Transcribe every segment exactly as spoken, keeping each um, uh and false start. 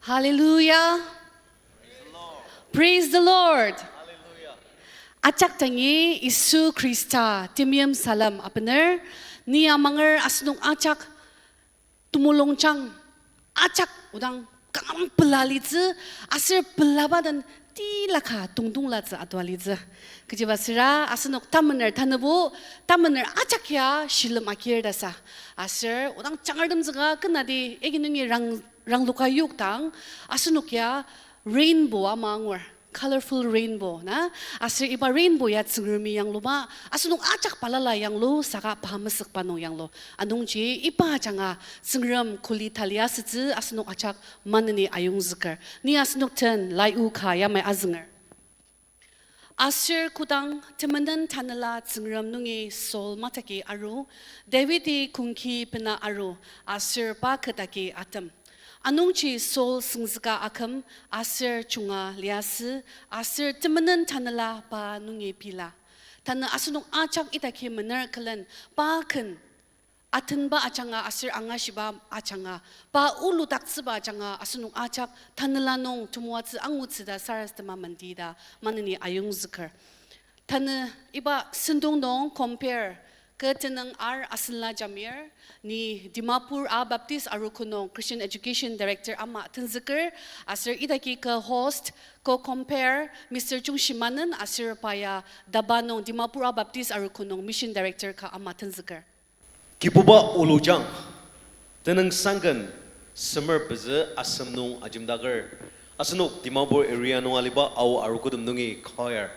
Hallelujah. Praise the Lord. Ajak dangi Yisu Khrista temeim salem abener, ni amanger asenok ajak temulungjang ajak odang kanga pela litsü, aser pelaba den tilaka tongtonglatsü atua litsü. Kechiba süra asenok tamener tanübo, tamener ajak ya shilem akir ta sa. Aser odang jangartem züka kenadi agi nungi rang, rangloka yokdang, asenok ya rainbow ama angur. Colorful rainbow na, aser iba rainbow ya Tsüngremi yangluba, asenok ajak balala yanglu, saka pa mesükba nung yanglu. Anungji iba ajanga Tsüngrem kuli tali asütsü asenok ajak maneni ayongzüker. Ni asenok den lai o ka yamai azünger. Aser kodang temenen tanela Tsüngrem nungi Saul mataki aru, Davidi kongki bena aru, aser pa ketagi atem. Anungji Saul süngzüka aküm aser junga liasü, aser temenen tanela pa nungi pila. Tanü asenok ajak idaki mener külen pa ken atenba ajanga aser angashiba ajanga, pa oludaktsüba ajanga asenok ajak tanela nung temoatsü angutsü ta sarasadema menti ta maneni ayongzüker. Tanü iba sentong nung compere kü tenüng ar asenla jamir, ni Dimapur a Baptist arogo nung Christian Education Director ama tenzüker, aser idaki kü host, kü compere, Mister Chungshimanen aser pa ya DABA nung Dimapur a Baptist arogo nung Mission Director ka ama tenzüker. Kibuba olujang, tenüng sangken semer pezü asem nung ajemdaker, asenok Dimapur area nung aliba Ao arogotem nungi choir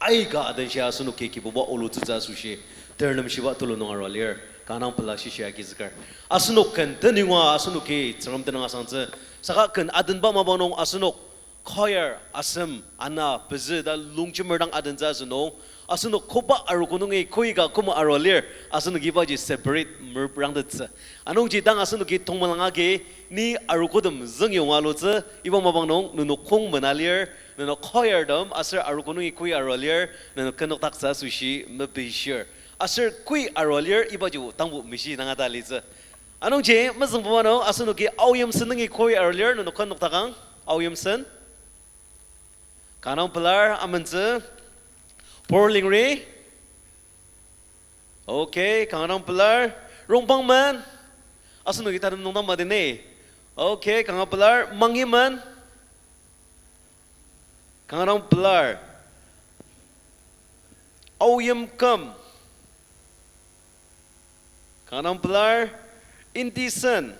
aika adenshia asenoki Kibuba olutsütsü asoshi, ternemshiba tulu nung arua lir, kanga dang pela shishi agizüker. Asenok ken tenüngua asenoki Tsüngrem tenüng asangtsü, saka ken adenba mapang nung asenok choir asem ana pezü ta longjemer dang adentsü asünung, asenok koba arogo nungi koi ka koma arua lir, asenok ibaji separate merprangtettsü. Anungji dang asenoki tongmelang agi ni arogotem züngyonga alutsü, iba mapang nung nenok kong mena lir, nenok choirtem aser arogo nungi koi arua lir, nenok ken noktaktsü asoshi mepishir. Aser koi arua lir ibaji tangbo meshi nangata litsü. Anungji mezüngbuba nung asenoki Ao Yimsen nungi koi arua lir, nenok ken noktakang, Ao Yimsen. Kanga dang pelar, amentsü. Por Lingri. Okay, kanga dang pelar. Rongbangmen. Asenoki tatem nungdang madine. Okay, kanga pelar. Mangimen. Kanga dang pelar. Ao Yimküm. Kanga dang pelar. Indisen.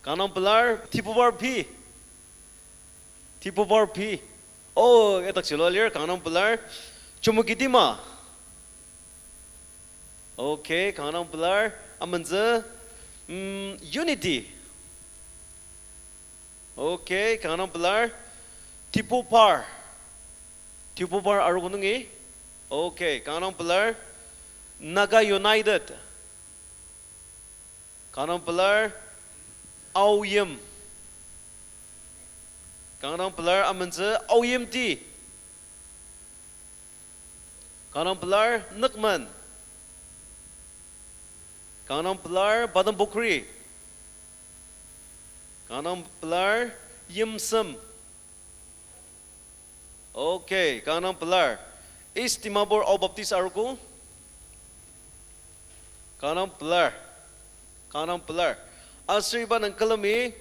Kanga dang pelar. Tipubar P. Tipubar P. Oh, idakji lua lir, kanga dang pelar. Chumukedima. Okay, kanga dang pelar. Amentsü. Mm, Unity. Okay, kanga dang pelar. Tipupar. Tipupar arogo nungi. Okay, kanga dang pelar. Naga United. Kanga dang pelar. Ao Yim. Kanga dang pelar, amentsü. Ao Yimti. Kanga dang pelar. Nükmen. Kanga dang pelar. Badam Pukri. Kanga dang pelar. Yimsem. Okay, kanga dang pelar. East Dimapur Ao Baptist arogo. Kanga dang pelar. Kanga dang pelar. Aser iba nung külemi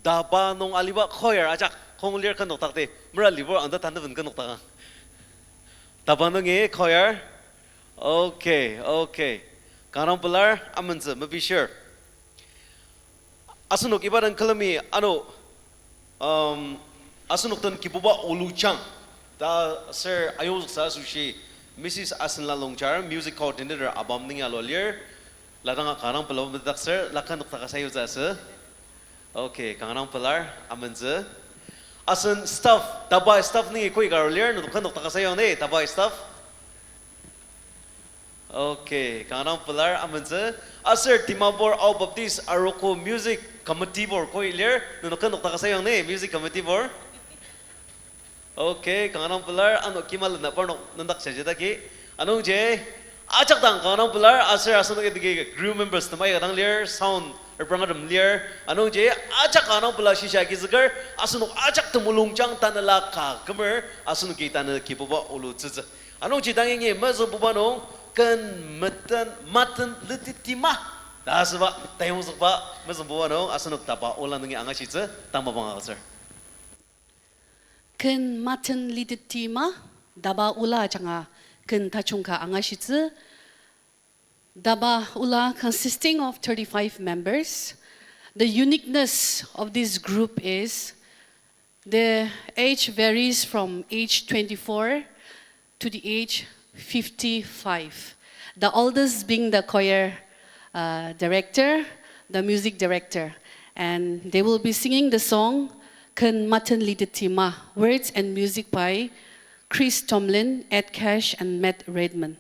DABA nung aliba choir ajak kong lir ken noktakdi. Mera libur anda tanüben ken noktakang. DABA nungi choir. Okay, okay. Kanga dang pelar, amentsü, mepishir. Asenok iba den külemi ano, um, asenok den Kibuba olujang ta ser ayongzüksa asoshi Missus Asenla Longchar, music coordinator, abam nungi alua lir. Ladanga kanga dang pela medak ser, la ken noktaka sayutsü asü. Okay, kanga dang pelar, amentsü. Asen staff, DABA staff nungi koi ka arua lir, nenok ken noktaka sayuang ne, DABA staff. Okay, kanga dang pelar, amentsü. Aser Dimapur Ao Baptist arogo music committee bor koi lir, nenok ken noktaka sayuang ne, music committee bor. Okay, kanga dang pelar, ano kima lena parnok nendak shajidaki. Anungji, ajak dang kanga dang pelar, aser asenok idaki crew members temai ka dang lir, sound Repranga tem lir, anungji ajak anang pela shisha agizüker, asenok ajak temulungjang tanela ka kümer, asenoki tanü Kibuba olutsütsü. Anungji tangi mezüngbuba nung, ken meten, maten litetima ta asüba, tayongzükba, mezüngbuba nung, asenok taba ola nungi angashitsü, tangmabang agütsür. Ken maten litetima, taba ola ajanga, ken tajung ka angashitsü, Taba ola consisting of thirty-five members. The uniqueness of this group is the age varies from age twenty-four to the age fifty-five. The oldest being the choir, uh, director, the music director. And they will be singing the song Ken Maten Litetima, words and music by Chris Tomlin, Ed Cash, and Matt Redman.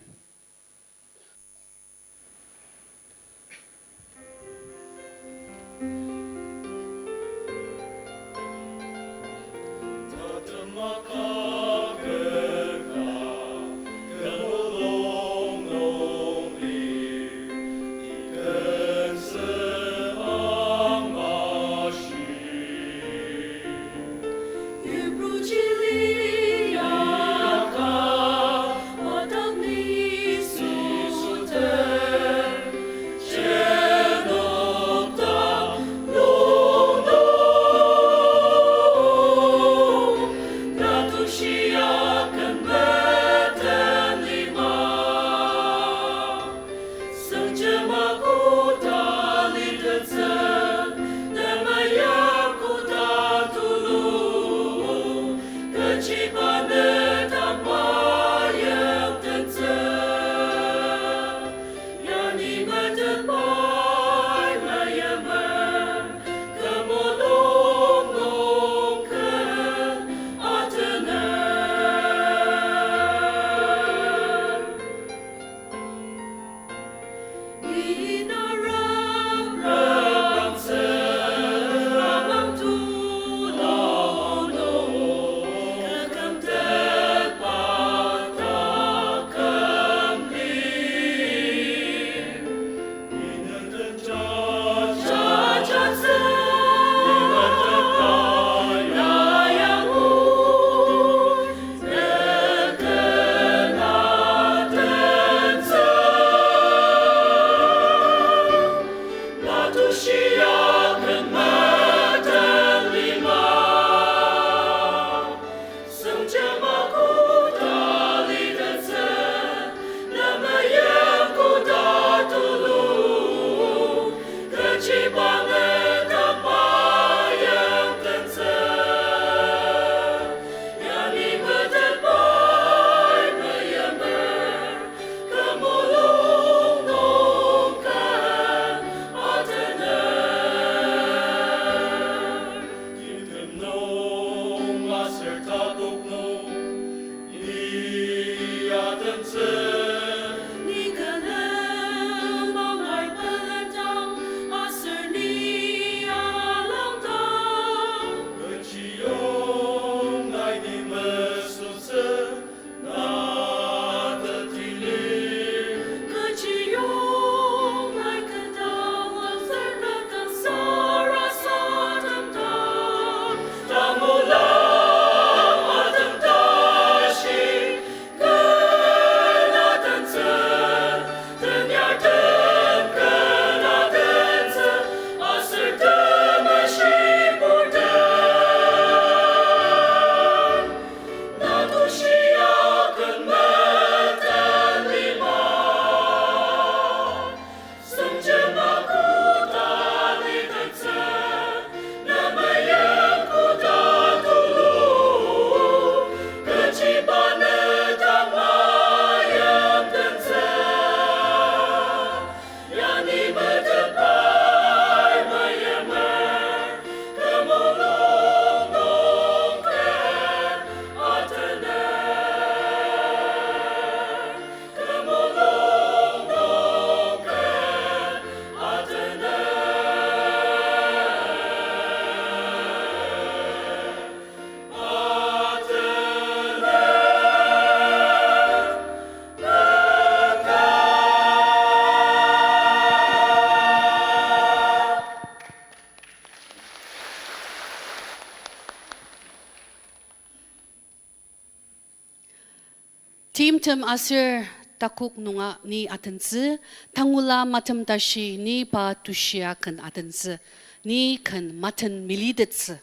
Timtem aser takok nunga ni atentsü, tangula matem tashi ni pa tushia ken atentsü, ni ken maten militettsü.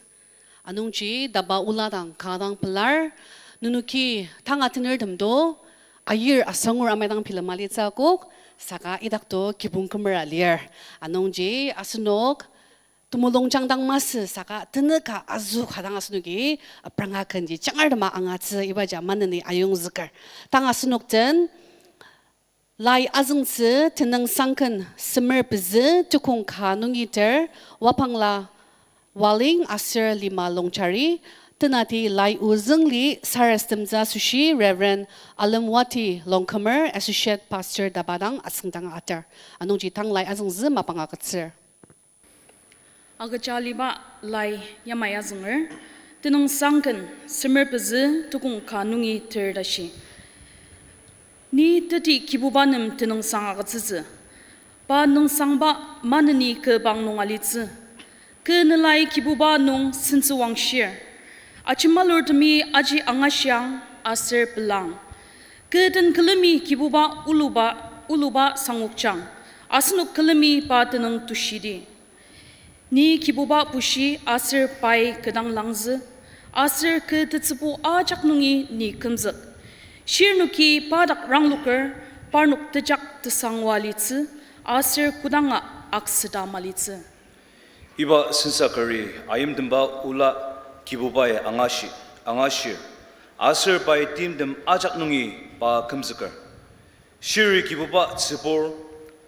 Anungji taba ola dang kanga dang pelar, nenoki tang atenertemdo, ayir asangur amai dang bilema litsü akok, saka idakto kibong kümera lir. Anungji asenok temulungjang dang masü saka tenüka azü ka dang asenoki apranga kenji jangartema angatsü ibaji maneni ayongzüker. Tang asenok den lai azüngtsü tenüngsangken semer pezü tukong ka nungi ter, Wapangla Waling aser Lima Longchari, tenati lai ozüng li sarasademtsü asoshi Reverend Alemwati Longkumer, Associate Pastor taba dang asüngdang ater. Anungji tang lai azüngtsü mapang agütsür. Agüja aliba lai yamai azünger, tenüngsangken semer pezü tukong ka nungi ter tashi. Ni teti Kibuba nem tenüngsang agütsütsü. Pa nüngsangba maneni kü bang nung alitsü. Kü nelai Kibuba nung sentsüwangshir. Ajemalurtemi aji angashiang aser pelang. Kü den külemi Kibuba oluba, oluba sangokjang. Asenok külemi pa tenüng tushidi. Ni Kibuba bushi aser pai kü dang langzü, aser kü tetsübu ajak nungi ni kümzük. Shirnoki pa dak rangloker, parnok tejak tesangwa litsü, aser kodanga aksüta malitsü. Iba sensakeri ayimtemba ola Kibubai angashi, angashir, aser pai timtem ajak nungi pa kümzüker. Shiri Kibuba tsübur,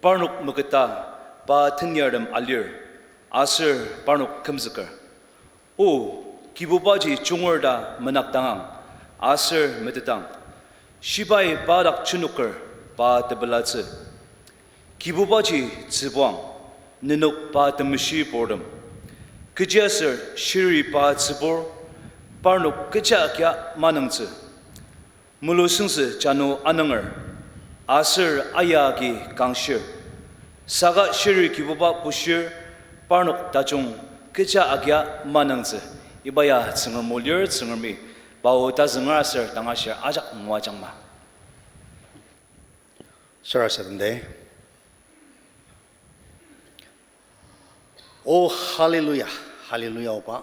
parnok meketa pa tenyartem alir, aser parnok kümzüker. O, Kibubaji junger ta menakdangang, aser metetang. Shibai pa dak jenoker pa tepelatsü. Kibubaji tsübuang, nenok pa temeshi purtem. Kechiaser shiri pa tsübur, parnok kecha agia manüngtsü. Mulusüngtsü jano anünger, aser aya agi kangshir. Saka shiri Kibuba bushir, parnok tajung kecha agia manüngtsü. Iba ya Tsüngrem o lir, Tsüngremi pa o tazünger aser tangashir ajak moajangma. Sarasademdi. O, hallelujah, hallelujah, Oba.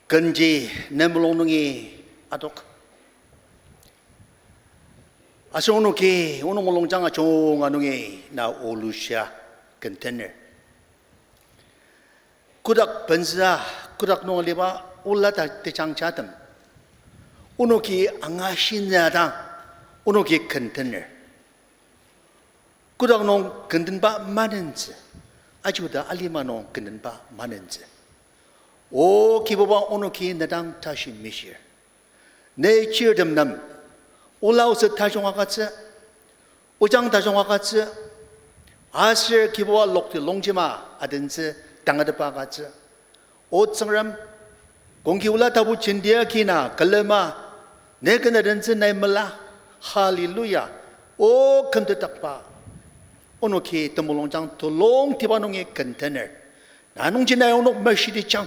Kenji ne mulung nungi adok. Aser onoki, onok mulungjang ajunga nungi na o lushia kentener. Kotak benzüa, kotak nung aliba ola ta tejangjatem. Onoki angashitsü dang, onoki kentener. Kotak nung kentenba manentsü, ajuda alima nung kentenba manentsü. O Kibuba, onoki ne dang tashi mishir. Ne chirtem nem, ola otsü tajung agütsü, ojang tajung agütsü, aser Kibuba lokti longjema adentsü tangatetba agütsü. O Tsüngrem, kongki ola tapu jentia kina külema, ne ken adentsü nai mela, hallelujah, o kümtetdakba. Onoki temulungjang tulungtiba nungi kentener. Na nungji nai onok meshitijang,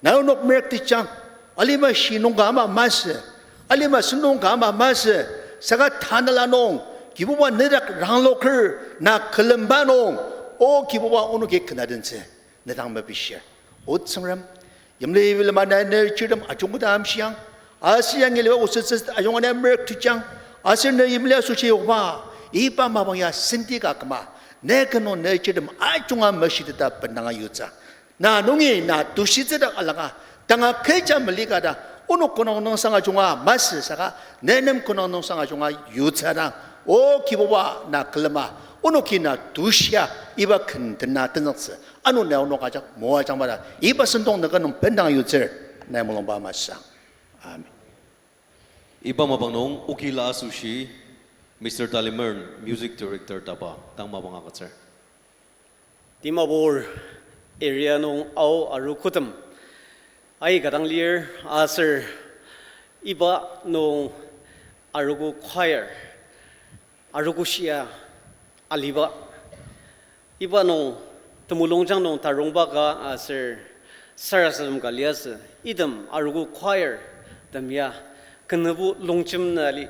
nai onok merüktijang, alima shi nung ka ama masü, alima sentong ka ama masü, saka tanela nung, Kibuba ne dak rangloker, na külemba nung, o Kibuba onoki ken adentsü, ne dang mepishir. O Tsüngrem, yimli bilema nai ne chirtem ajungkoda amshiang, aser yangi liba osütsü ajunga nai merüktijang, aser ne yimli asoshi Oba, iba mapang ya senti ka küma, ne ken nung ne chirtem ajunga meshiteta bendanga yutsü. Na nungi na tushitsü dak alaka, tanga kecha melika ta, onok konang nungsang ajunga masü saka, ne nem konang nungsang ajunga yutsü dang, o Kibuba na külema, onoki na tushia iba kentena tenzüktsü, ano na onok ajak moajangba ta, iba sentong ne ken nung bendang yutsür, nai mulungba masang. Amen. Iba mapang nung okila asoshi Mister Talimer, Music Director taba, tang mapang agütsür. Dimapur area nung Ao arogotem aika dang lir aser iba nung arogo choir, arogo shia aliba. Iba nung temulungjang nung tarongba ka aser sarasadem ka liasü. Item arogo choir tem ya Kenübo longjem nü ali,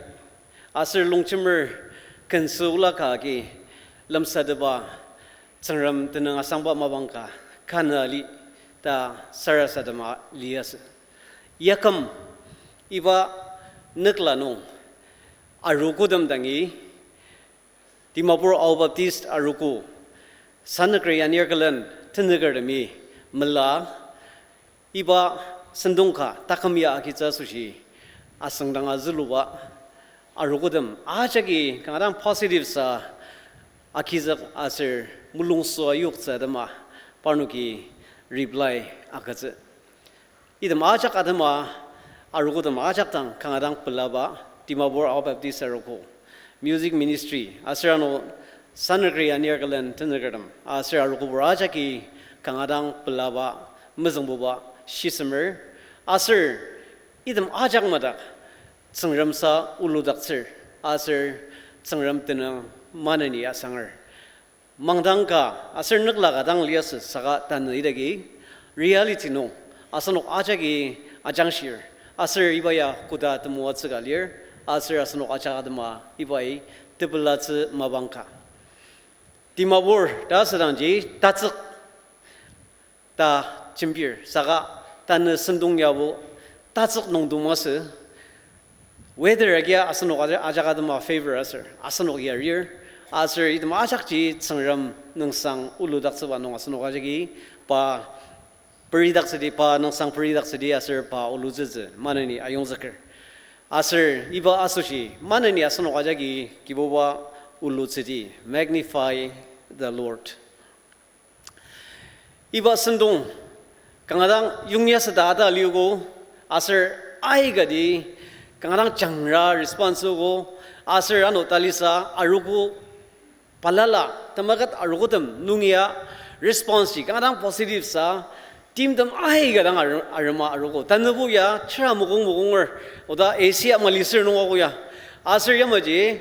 aser longjemer kensü ola ka agi lemsatepba Tsüngrem tenüng asangba mapang ka, ka nü ali ta sarasadema liasü. Yaküm iba nükla nung arogotem dangi Dimapur Ao Baptist arogo, sanüker yanir külen tenükertemi mela, iba sentong ka taküm ya agitsü asoshi asüngdanga züluba arogotem ajaki kanga dang positive sa agizük aser mulungsua yoktsü atema parnoki reply agütsü. Item ajak atema arogotem ajak dang kanga dang pelaba, Dimapur Ao Baptist arogo, music ministry, aser ano sanüker yanir külen tenükertem, aser arogobur ajaki kanga dang pelaba, mezüngbuba shisemer, aser item ajak madak Tsüngrem sa uludaktsür, aser Tsüngrem tenüng maneni asanger. Mangdang ka aser nükla ka dang liasü saka tanü idaki reality nung asenok ajaki ajangshir, aser iba ya koda temoatsü ka lir, aser asenok ajak atema ibai tepelatsü mapang ka. Dimapur ta asüdangji tatsük ta jembir, saka tanü sentong yabo tatsük nungdo masü. Weather agia asenok aja-, ajak atema favor aser asenok yarir, aser item ajakji Tsüngrem nüngsang uludaktsüba nung asenok ajaki pa peridaktsüdi, pa nüngsang peridaktsüdi aser pa ulutsütsü maneni ayongzüker. Aser iba asoshi maneni asenok ajaki Kibuba ulutsüdi, magnify the Lord. Iba sentong kanga dang yongyaseta ata liogo, aser aikati kanga dang jangra response ogo, aser ano talisa arogo balala temaket arogotem nungia response ji kanga dang positive sa, timtem aika dang are-, arema arogo. Tanübo ya chira mokong mokonger, oda A C ya maliser nung ako ya. Aser yamaji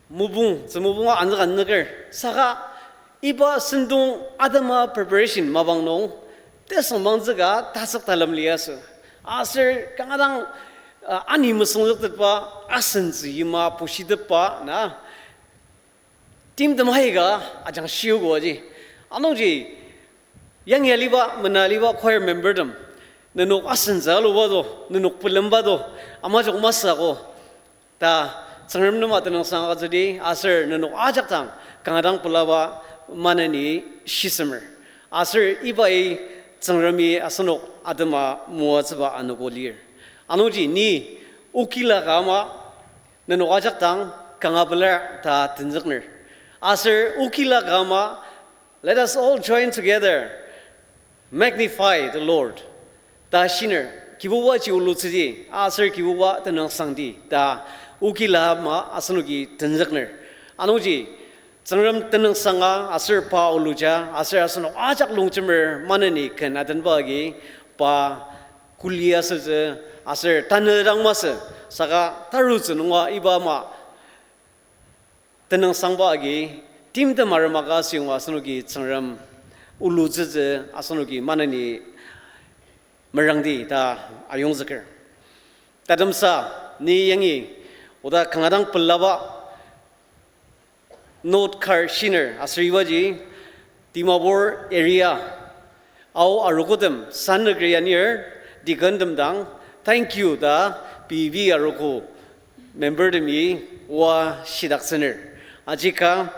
mopung, tzü mopung anzük anzüker. Saka iba sentong atema preparation mapang nung, tesüngmangtsü ka tasük talem liasü. Aser kanga dang, ah, ani mesüngzüktetba, asentsü yima pushitepba na, timtem aika ajangshiogo aji. Anungji, yangi aliba, mena aliba choir membertem, nenok asentsü aluba do, nenok pelemba do, amajok masü ako ta Tsüngrem nem tenüngsang agütsüdi, aser nenok ajak dang kanga dang pelaba maneni shisemer. Aser ibai Tsüngremi asenok atema moatsüba anogo lir. Anungji ni okila ka ama nenok ajak dang kanga pelar ta tenzükner. Aser okila ka ama, let us all join together, magnify the Lord ta shiner, Kibuba ji ulutsüdi, aser Kibuba tenüngsangdi ta okila ama asenoki tenzükner. Anungji Tsüngrem tenüngsanga aser pa uluja, aser asenok ajak longjemer maneni ken atenba agi pa kuli asütsü, aser tanü dang masü, saka tarutsü nunga iba ama tenüngsangba agi, timtem aremaka asüyonga asenoki Tsüngrem ulutsütsü asenoki maneni merangdi ta ayongzüker. Tatemsa, ni yangi oda kanga dang pelaba note card shiner aser ibaji Dimapur area Ao arogotem, sanüker yanir, deacontem dang thank you ta pei pei arogo membertemi oa shidaktsüner. Ajika,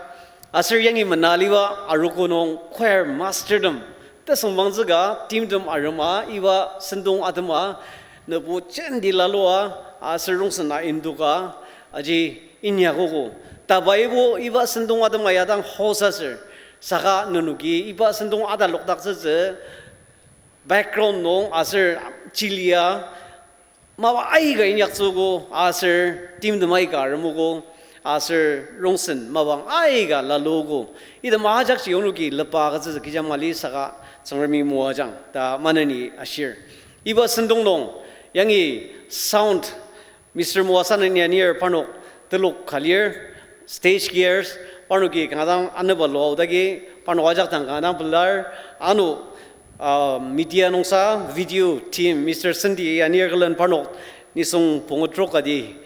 aser yangi mena aliba arogo nung choir mastertem tesüngmangtsü ka timtem arema iba sentong atema nübo jenti lalua aser rongsen a induka aji inyakogo. Tabaibo iba sentong atema ya dang host aser, saka nenoki iba sentong atalokdaktsütsü background nung aser chilia mapa aika inyaktsüogo, aser timtem aika aremogo, aser rongsen mapang aika laluogo. Item ajakji onoki lepa agütsütsü kecha mali saka Tsüngremi moajang ta maneni ashir. Iba sentong nung yangi sound Mister Moasan yanir parnok telok ka lir, stage gears, parnoki kanga dang aneba lua odagi, parnok ajak dang kanga dang pelar, ano, ah, media nungsa, video team, Mister Cindy yanir külen parnok Nisung pungu trok adi,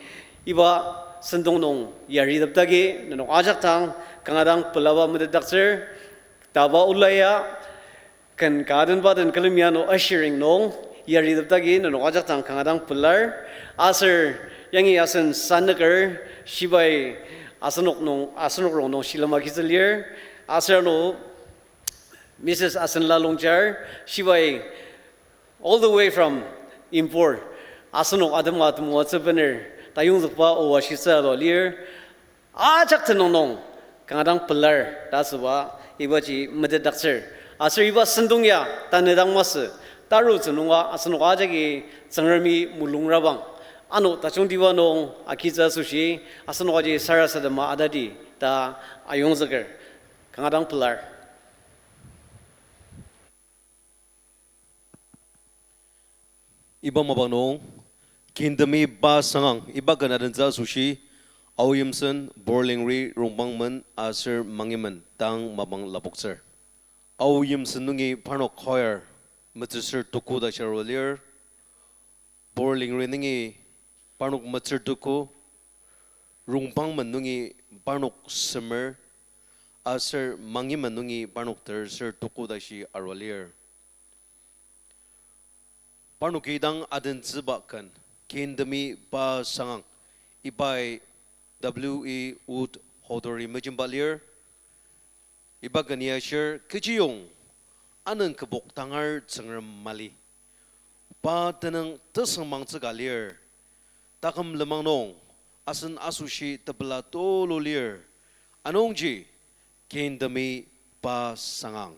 iba sentong nung yaritepdagi nenok ajak dang kanga dang pelaba metetdaktsür, taba ola ya, ken ka adenba den külemia ano ushering nung yaritepdagi nenok ajak dang kanga dang pelar, aser yangi asen sanüker shibai asenok nung, asenok rongnung shilem agitsü lir, aser ano Missus Asenla Longchar, shibai all the way from Impur, asenok atema temoatsü bener, tayongzükba oa shisa lua lir, ajak tenüng nung, kanga dang pelar, ta asüba, ibaji metetdaktsür. Aser iba sentong ya, tanü dang masü, tarutsü nunga, asenok ajaki Tsüngremi mulungrabang. Ano tajungtiba nung, agitsü asoshi, asenok aji sarasadema atadi, ta ayongzüker. Kanga dang pelar. Iba mapang nung, Kintemi pa sangang, iba ken adentsü asoshi, Ao Yimsen, Borlingri, Rongpangmen, aser Mangimen, tang mapang lapoktsür. Ao Yimsen nungi parnok choir, metsüsür tuku ta shia arua lir, Borlingri nungi parnok metsür tuku, Rongpangmen nungi parnok semer, aser Mangimen nungi parnok terser tuku tashi arua lir. Parnoki dang adentsüba ken, Kintemi pa sangang, ibai W E Wood Hodori mejemba lir. Iba ken ya ashir kechiyong anüng kübok tangar Tsüngrem mali. Pa tenüng tesüngmangtsü ka lir. Taküm lenmang nung asen asoshi tepela tulu lir. Anungji Kintemi pa sangang.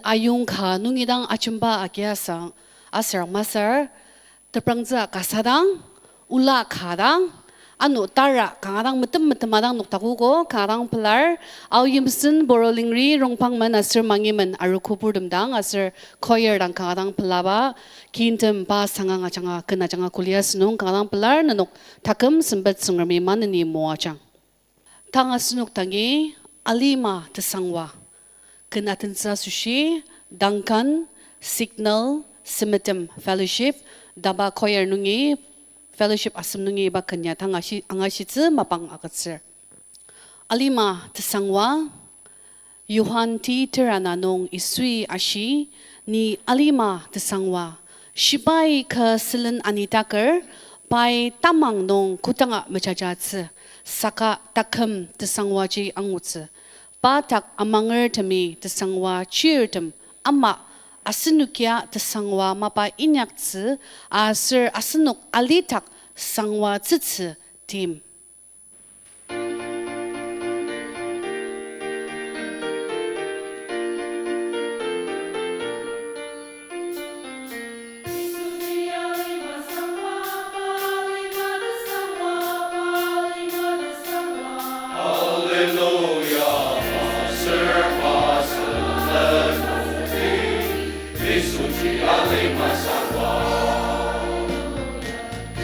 ayong ka nungi dang ajemba agia sang aser masür, teprangtsü kasa dang, ola ka dang, ano tara kanga dang metem metem adang noktakogo, kanga dang pelar, Ao Yimsen, Boro Lingri, Rongpangmen aser Mangimen arogo purtem dang aser choir dang kanga dang pelaba, kintem pa sangang ajanga, ken ajanga kulia sünung kanga dang pelar, nenok taküm sempet Tsüngremi maneni moajang. Tang asenok dangi alima tesangwa ken atentsü asoshi Duncan Signal Semetem Fellowship, DABA choir nungi, fellowship asem nungi iba ken ya tang ashi-, angashitsü mapang agütsür. Alima tesangwa, Johan ti terana nung Yisui ashi, ni alima tesangwa, shibai kü sülen anitaker, pai tamang nung kodanga mejajatsü, saka taküm tesangwaji angutsü. Pa dak amangertemi tesangwa chirtem ama asenokia tesangwa mapa inyaktsü, aser asenok alidak sangwa tsütsü tim.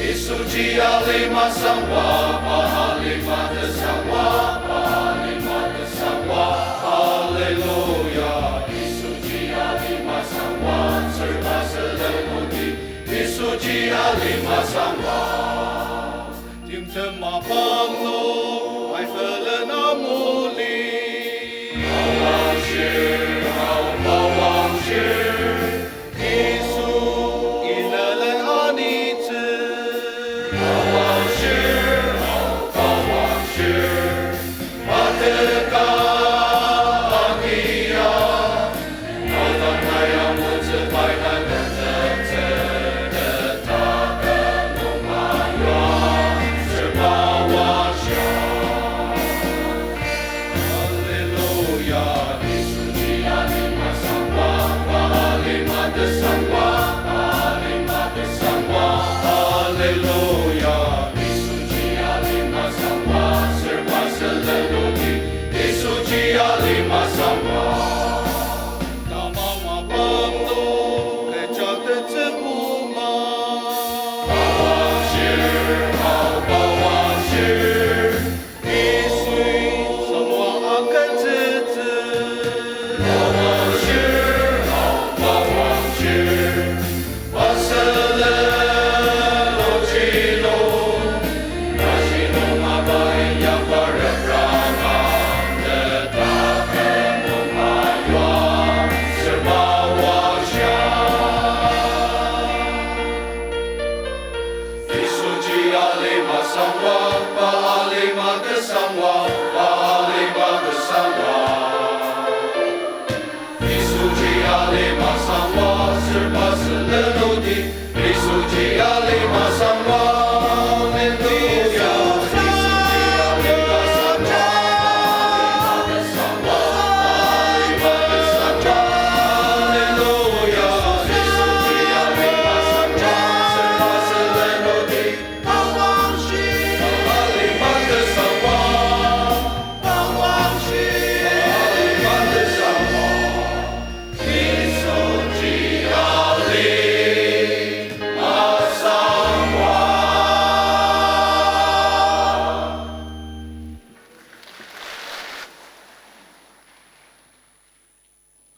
Yisuji alima sangwa, pa alima tesangwa, pa alima tesangwa, hallelujah. Yisuji alima sangwa, sürba sülenoti, Yisuji alima sangwa. Timtem mapang nung, ai felena muli. Awangshir, awangshir. Yisu, inelen anitsü. Awangshir, awangshir. Mateka agia. Tamang mapang nung kecha tetsü buma. Awangshir, awangshir. Yisui samua agütsütsü. Awangshir, awangshir.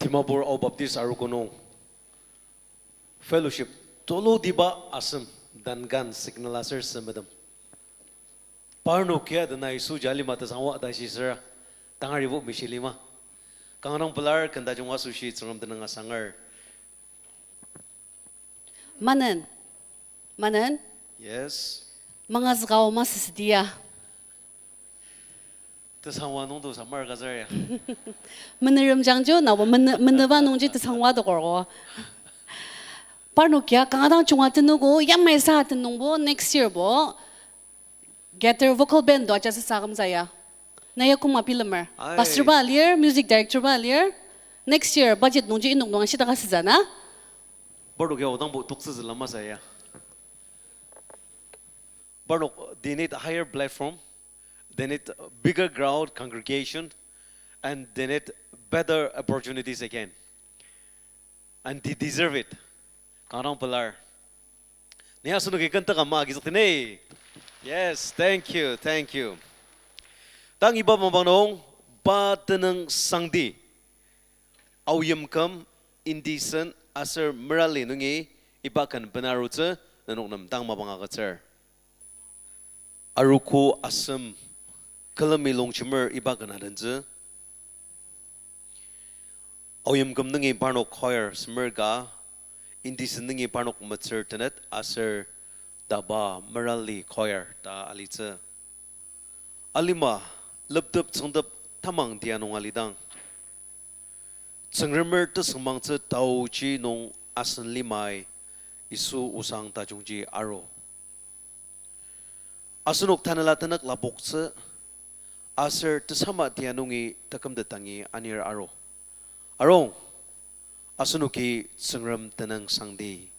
Dimapur Ao Baptist Arogo nung fellowship tulu diba asem Duncan Signal aser Semetem. Parnokia dena Yisuji alima tesangwa ta shisüra, tangaribo mishilima. Kanga dang pelar ken tajung asoshi Tsüngrem tenüng asangar. Manen. Manen. Yes. Mangazükao masüsüdia. Tesangwa nungdo samar kazar ya. Menerem jangjo, nabo mene-, meneba nungji tesangwa dokorgo. Parnokia, kanga dang junga tenogo, yamai sa tenungbo, next year bo. Gaither vocal band do aja sasa kümzaya. Na ya koma bilemer. Ai. Pastor ba lir, music director ba lir. Next year budget nungji inok nung ashidaka sütsü na. Parnok ya odangbo toktsütsü lama sa ya. Parnok, they need a higher platform, they need a bigger crowd, congregation, and they need better opportunities again. And they deserve it. Kanga pelar. Ni asenoki ken takam agizükdene. Yes, thank you, thank you. Tang iba mapang nung, pa tenüng sangdi. Aoyimküm, Indisen, aser Merali nungi iba ken benarutsü nenok nem dang mapang agütsür. Arogo asem külemi longjemer iba ken adentsü. Aoyimküm nungi parnok choir semer ka, Indisen nungi parnok metsür tenet aser taba Merali choir ta alitsü. Alima leptep tsüngtep tamang tia nung alidang, Tsüngremer tesüngmangtsü taoji nung asen limai Yisu osang tajungji aru. Asenok tanela tenük lapoktsü, aser tesama tia nungi takümtet dangi anir aru. Arung, asenoki Tsüngrem tenüng sangdi.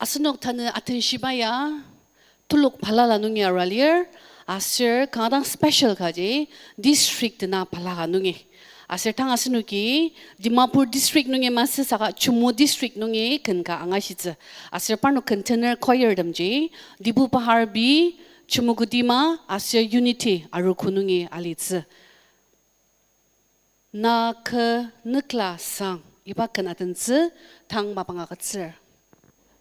Asenok tanü atenshiba ya, telok balala nungi arua lir, aser kanga dang special kaji district tena balaka nungi. Aser tang asenoki Dimapur district nungi masü saka Chumu district nungi ken ka angashitsü. Aser parnok ken tener choir temji Dibu Pahar B, Chumukedima aser Unity arogo nungi alitsü. Na kü nükla sang iba ken atentsü tang mapang agütsür.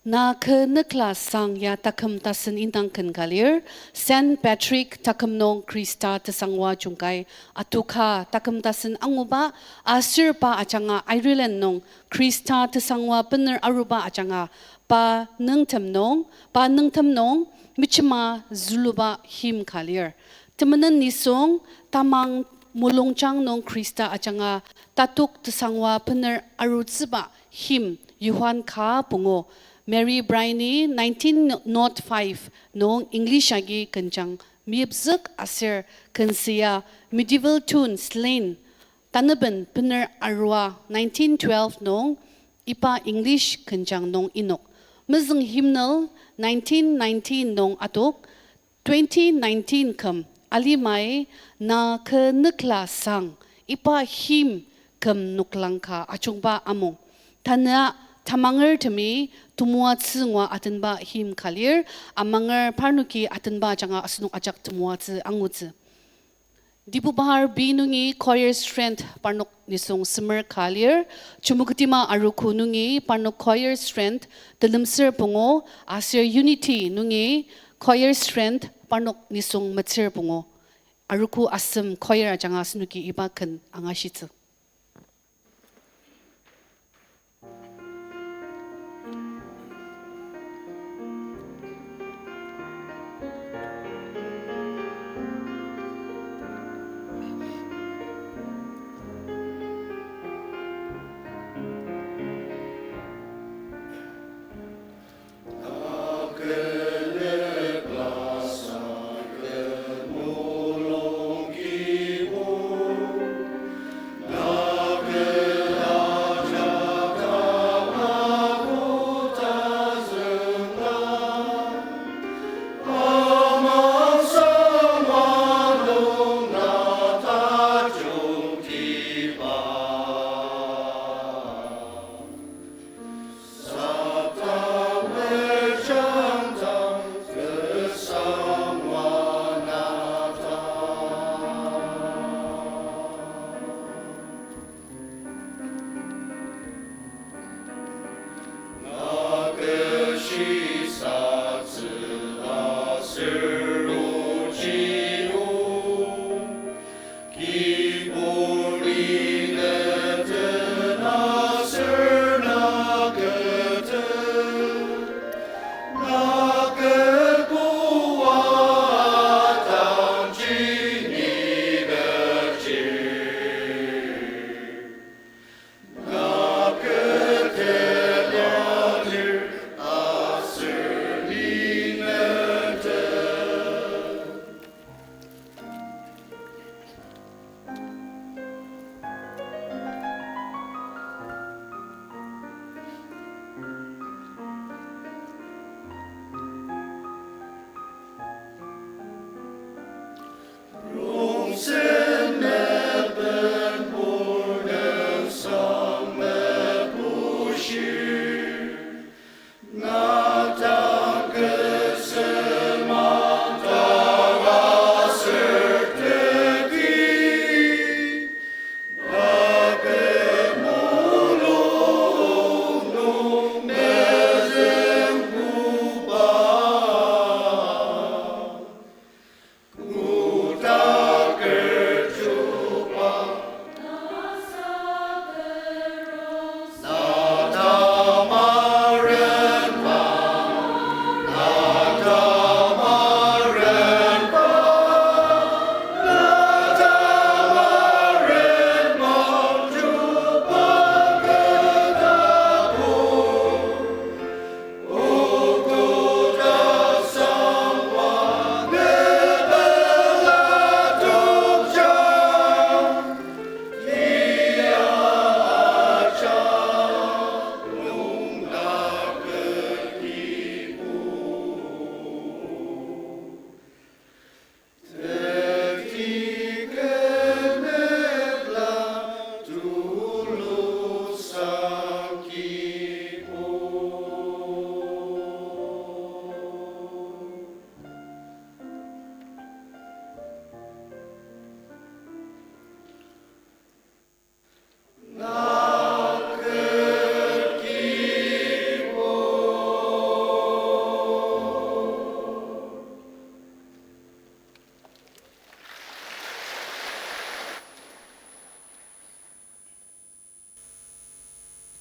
Na kü nükla sang ya taküm tasen indang ken ka lir, Saint Patrick taküm nung Khrista tesangwa jungkai atoka taküm tasen anguba aser pa ajanga Ireland nung Khrista tesangwa bener aruba ajanga pa nüngtem nung, pa nüngtem nung mejema züluba hymn ka lir. Temenen nisung tamang mulungjang nung Khrista ajanga tatok tesangwa bener arutsüba hymn Johan ka pungu, Mary Bryant-i nineteen nought five nung English agi kenjang meyipzük aser kensia Medieval Tune Slain taneben bener arua nineteen twelve nung iba English kenjang nung inok. Mezüng hymnal nineteen nineteen nung atok, twenty nineteen küm alimai Na kü nükla sang iba hymn küm noklang ka ajungba amung. Tanü tamangertemi temoatsü ngua atenba hymn ka lir, amanger parnoki atenba ajanga asenok ajak temoatsü angutsü. Dibu Pahar B nungi choir strand parnok nisung semer ka lir, Chumukedima arogo nungi parnok choir strand telemser pungu, aser Unity nungi choir strand parnok nisung metsür pungu. Arogo asem choir ajanga asenoki iba ken angashitsü.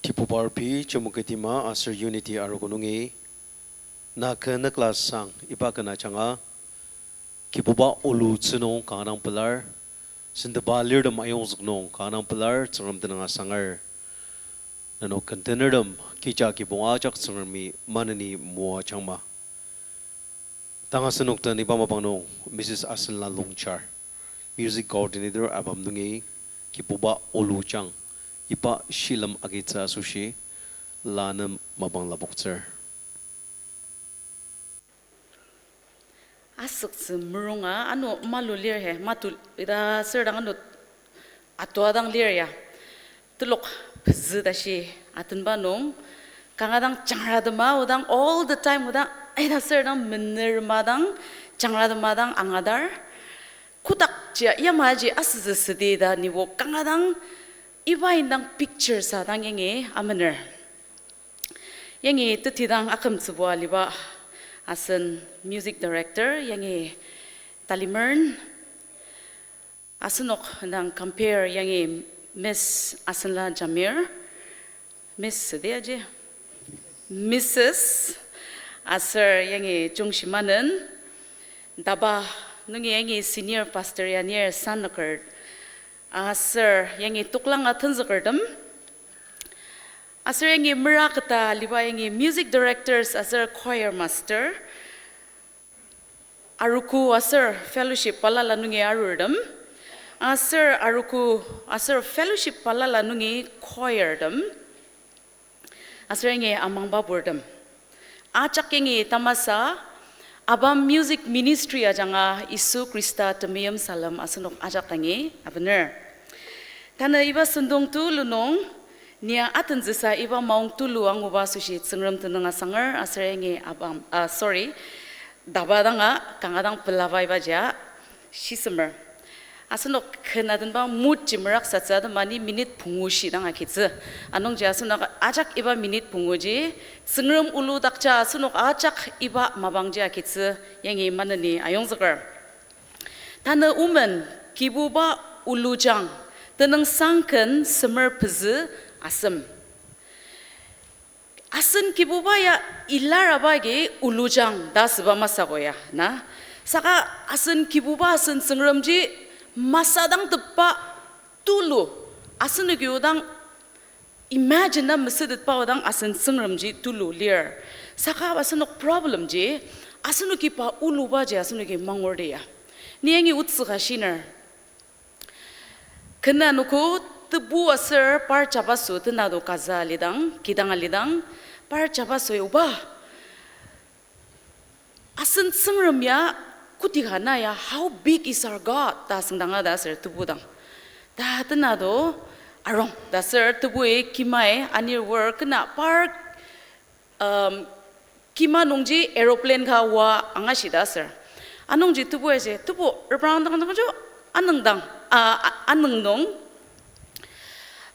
Kibuba pei Chümoukedima aser Unity arogo nungi, na kü nükla sang iba ken ajanga, Kibuba olutsü nung kanga dang pelar, sentepa lirtem ayongzük nung kanga dang pelar, Tsüngrem tenüng asanger. Nenok kentenertem, kecha kibong ajak Tsüngremi maneni moajangma. Tang asenok den iba mapang nung, Missus Asenla Longchar, Music Coordinator abam nungi, Kibuba Olujang, iba shilem agitsü asoshi, la nem mapang lapoktsür. Asüktsü merunga, ano malu lir he, matu ita serdang ano atua dang lir ya. Telok pezü tashi atenba nung, kanga dang jangratema odang all the time odang, ita serdang menerma dang, jangratema dang angadar. Kotak jia yamaji asütsü südi ta nibo kanga dang iba indang picture sa dang yangi amener. Yangi tetidang akümtsübua aliba asen music director, yangi Talimern. Asenok dang compare yangi Miss Asenla Jamir, Miss südi aji, Missus, aser yangi Jungshimanen, DABA nungi yangi senior pastor ya nir sanüker, aser yangi toklanga tenzükertem, aser yangi mera keta aliba yangi music directors aser choir master, arogo aser fellowship balala nungi arurtem, aser arogo aser fellowship balala nungi choirtem, aser yangi amangba purtem. Ajak yangi tamasa, ABAM Music Ministry ajanga Yisu Khrista temeim salem asenok ajak dangi abener. Tanü iba sentong tulu nung, nia atentsüsa iba maong tulu anguba asoshi Tsüngrem tenüng asanger aser yangi ABAM, ah, sorry, DABA danga kanga dang pelaba iba jia shisemer. Asenok ken atenba mood ji meraksatsü atema ni minute pungu shi dang agitsü. Anungji asenok ajak iba minute punguji, Tsüngrem oludakja asenok ajak iba mapangji agitsü yangi maneni ayongzüker. Tanü omen Kibuba Olujang, tenüngsang ken semer pezü asem. Asen Kibuba ya ilaraba agi olujang ta asüba masü ko ya, na? Saka asen Kibuba asen Tsüngremji masadangtepba tulu, asenoki odang imagine na mesütetba odang asen Tsüngremji tulu lir. Saka asenok problem ji, asenoki pa oluba ji asenoki mangurdi ya. Ni yangi otsü ka shiner. Ken anogo tebu aser par jabaso tenado kaza alidang, kidang alidang, par jabaso ya oba, asen Tsüngrem ya koti ka na ya, how big is our God ta asüngdanga ta aser tebu dang. Ta tenado arung ta aser tebui kimai anir wor kena par, um, kima nungji aeroplane ka oa angashida aser. Anungji tebu aji, tebu, reprang dang dang jo, anüng dang, a, a, anüng nung,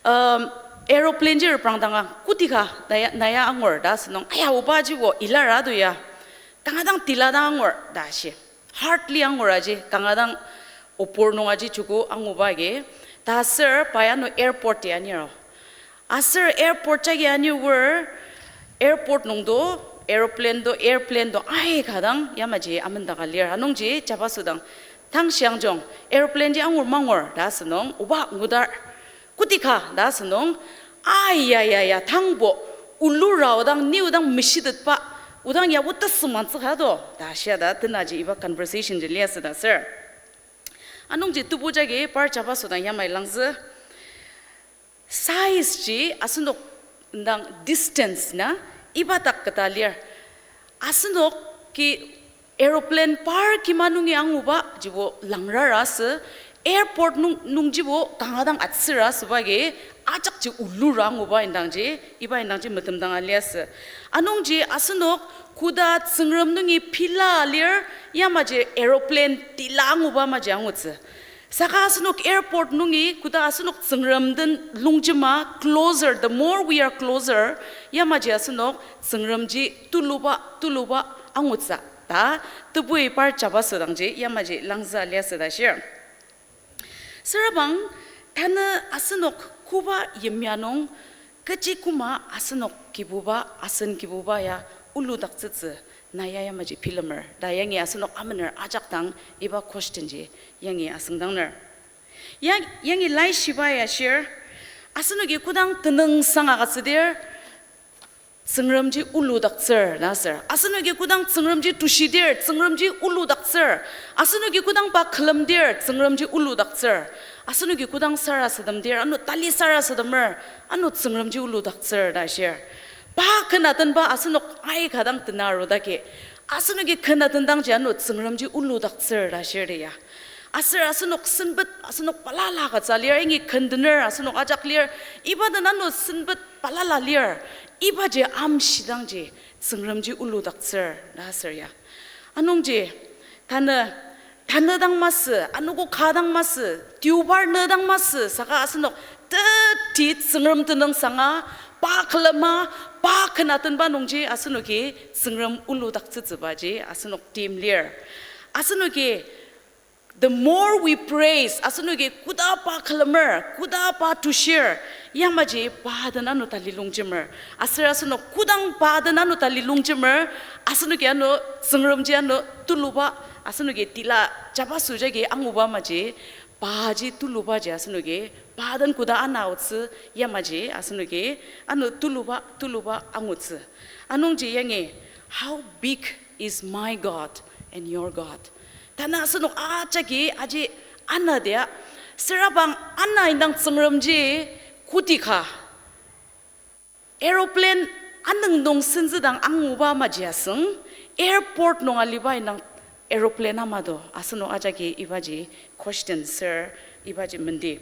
um, aeroplane ji reprang danga, koti ka, naya, naya angur ta asünung, aya, oba ji o, ilara ado ya, kanga dang tila dang angur ta ashi. Hardly angur aji, kanga dang opor nung aji joko anguba agi, ta aser pai ano airport ya anir o. Aser airport jagi anir wor, airport nung do, aeroplane do, airplane do, aika dang, yamaji amendaka lir. Anungji jabaso dang, tang shiangjung, aeroplane ji angur mangur, ta asünung, oba ngudar. Koti ka, ta asünung, aya, ya, ya, tangbo, olura odang, ni odang meshitetba, odang yabo tesüngmangtsü ka do, ta shia ta, tenaji iba conversation ji liasü ta aser. Anungji tebu jagi par jabaso dang yamai langzü. Size ji asenok dang distance na iba dak keta lir. Asenok ki aeroplane par kima nungi anguba jibo langrara asü, airport nung, nungjibo kanga dang atsüra asüba agi ajak ji olura anguba indangji, iba indangji metemdang aliasü. Anungji asenok koda Tsüngrem nungi pila lir, yamaji aeroplane tila anguba maji angutsü. Saka asenok airport nungi koda asenok Tsüngrem den longjema closer, the more we are closer, yamaji asenok Tsüngremji tuluba, tuluba angutsü. Ta, tebui par jabaso dangji, yamaji langzü aliasü ta shir. Sürabang, tanü asenok koba yimya nung Kechi koma asenok Kibuba, asen Kibuba ya uludaktsütsü na ya yamaji bilemer. Ta yangi asenok amener ajak dang iba question ji yangi asüngdangner. Ya, yangi laishiba ya shir, asenoki kodang tenüngsang agütsüdir, Tsüngremji uludaktsür ta asür. Asenoki kodang Tsüngremji tushidir, Tsüngremji uludaktsür. Asenoki kodang pa külemdir, Tsüngremji uludaktsür. Asenoki kodang sarasademdir, ano tali sarasademer, ano Tsüngremji uludaktsür ta shir. Pa ken atenba asenok aika dang tena arudaki, asenoki ken atendangji ano Tsüngremji uludaktsür ta shir ya. Aser asenok sempet, asenok balala agütsü lir, yangi ken tener asenok ajak lir, iba den ano sempet balala lir, ibaji amshidangji Tsüngremji uludaktsür ta asür ya. Anungji, tanü, tanü dang masü, anogo ka dang masü, deobar nü dang masü, saka asenok teti Tsüngrem tenüngsanga, pa külema, pa ken atenba nungji asenoki Tsüngrem uludaktsütsübaji asenok tim lir. Asenoki The more we praise, asenoki koda pa külemer, koda pa tushir, yamaji pa den ano tali longjemer. Aser asenok kodang pa den ano tali longjemer, asenoki ano Tsüngremji ano tuluba, asenoki tila jabaso jagi anguba maji, paji tulubaji asenoki pa den koda ana aotsü, yamaji asenoki ano tuluba, tuluba angutsü. Anungji yangi, how big is my God and your God? Tanü asenok ajaki aji ana dia, sürabang ana indang Tsüngremji koti ka. Aeroplane anüng nung senzüdang anguba maji asüng, airport nung aliba indang aeroplane ama do, asenok ajaki ibaji question sür ibaji mendi.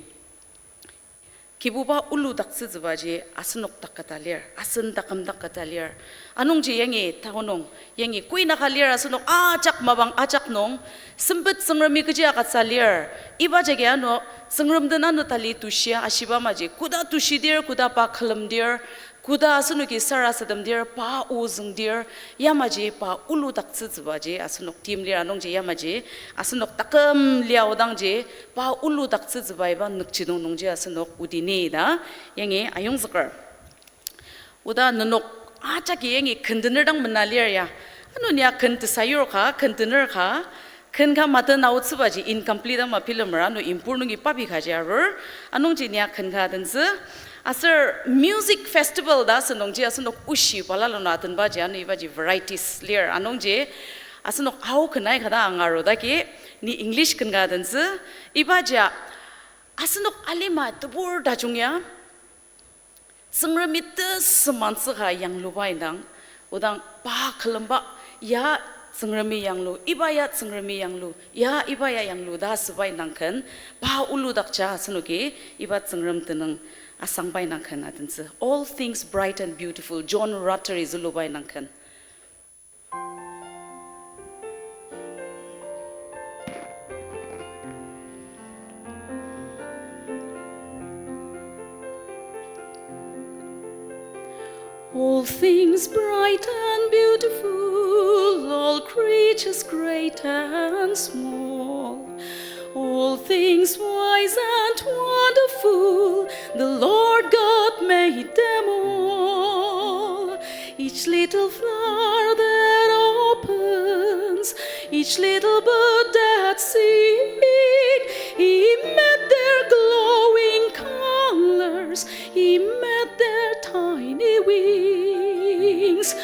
Kibuba uludaktsütsübaji asenok takata lir, asen taküm takata lir. Anungji yangi tanü nung, yangi koinaka lir asenok ajak mapang ajak nung, sempet Tsüngremi kechi agütsü lir, iba jagi ano, Tsüngrem den ano tali tushia ashiba maji, koda tushidir, koda pa külemdir, koda asenoki sarasademdir, pa ozüngdir, yamaji pa uludaktsütsübaji asenok tim lir anungji yamaji, asenok taküm liaodangji, pa uludaktsütsüba iba nükjidong nungji asenok odini ta, yangi ayongzüker. Oda nenok ajaki yangi ken tener dang mena lir ya. Ano nia ken tesayur ka, ken tener ka, ken ka maten aotsübaji incomplete ama bilemer ano impur nungi pabi kaji arur. Anungji nia ken ka adentsü. Aser music festival ta asünungji asenok oshi balala nung atenbaji ano ibaji varieties lir. Anungji asenok ao ken aika dang angarudaki, ni English ken ka adentsü. Ibaji asenok alima tebur tajung ya Tsüngremi tesümantsü ka yangluba indang, odang pa külemba, ya Tsüngremi yanglu, iba ya Tsüngremi yanglu, ya iba ya yanglu ta asüba indang ken, pa uludakja asenoki, iba Tsüngrem tenüng asangba indang ken adentsü. All things bright and beautiful, John Ruttery züluba indang ken. All things bright and beautiful, all creatures great and small, all things wise and wonderful, the Lord God made them all. Each little flower that opens, each little bird that sings, He made their glowing colors, He made their tiny wings.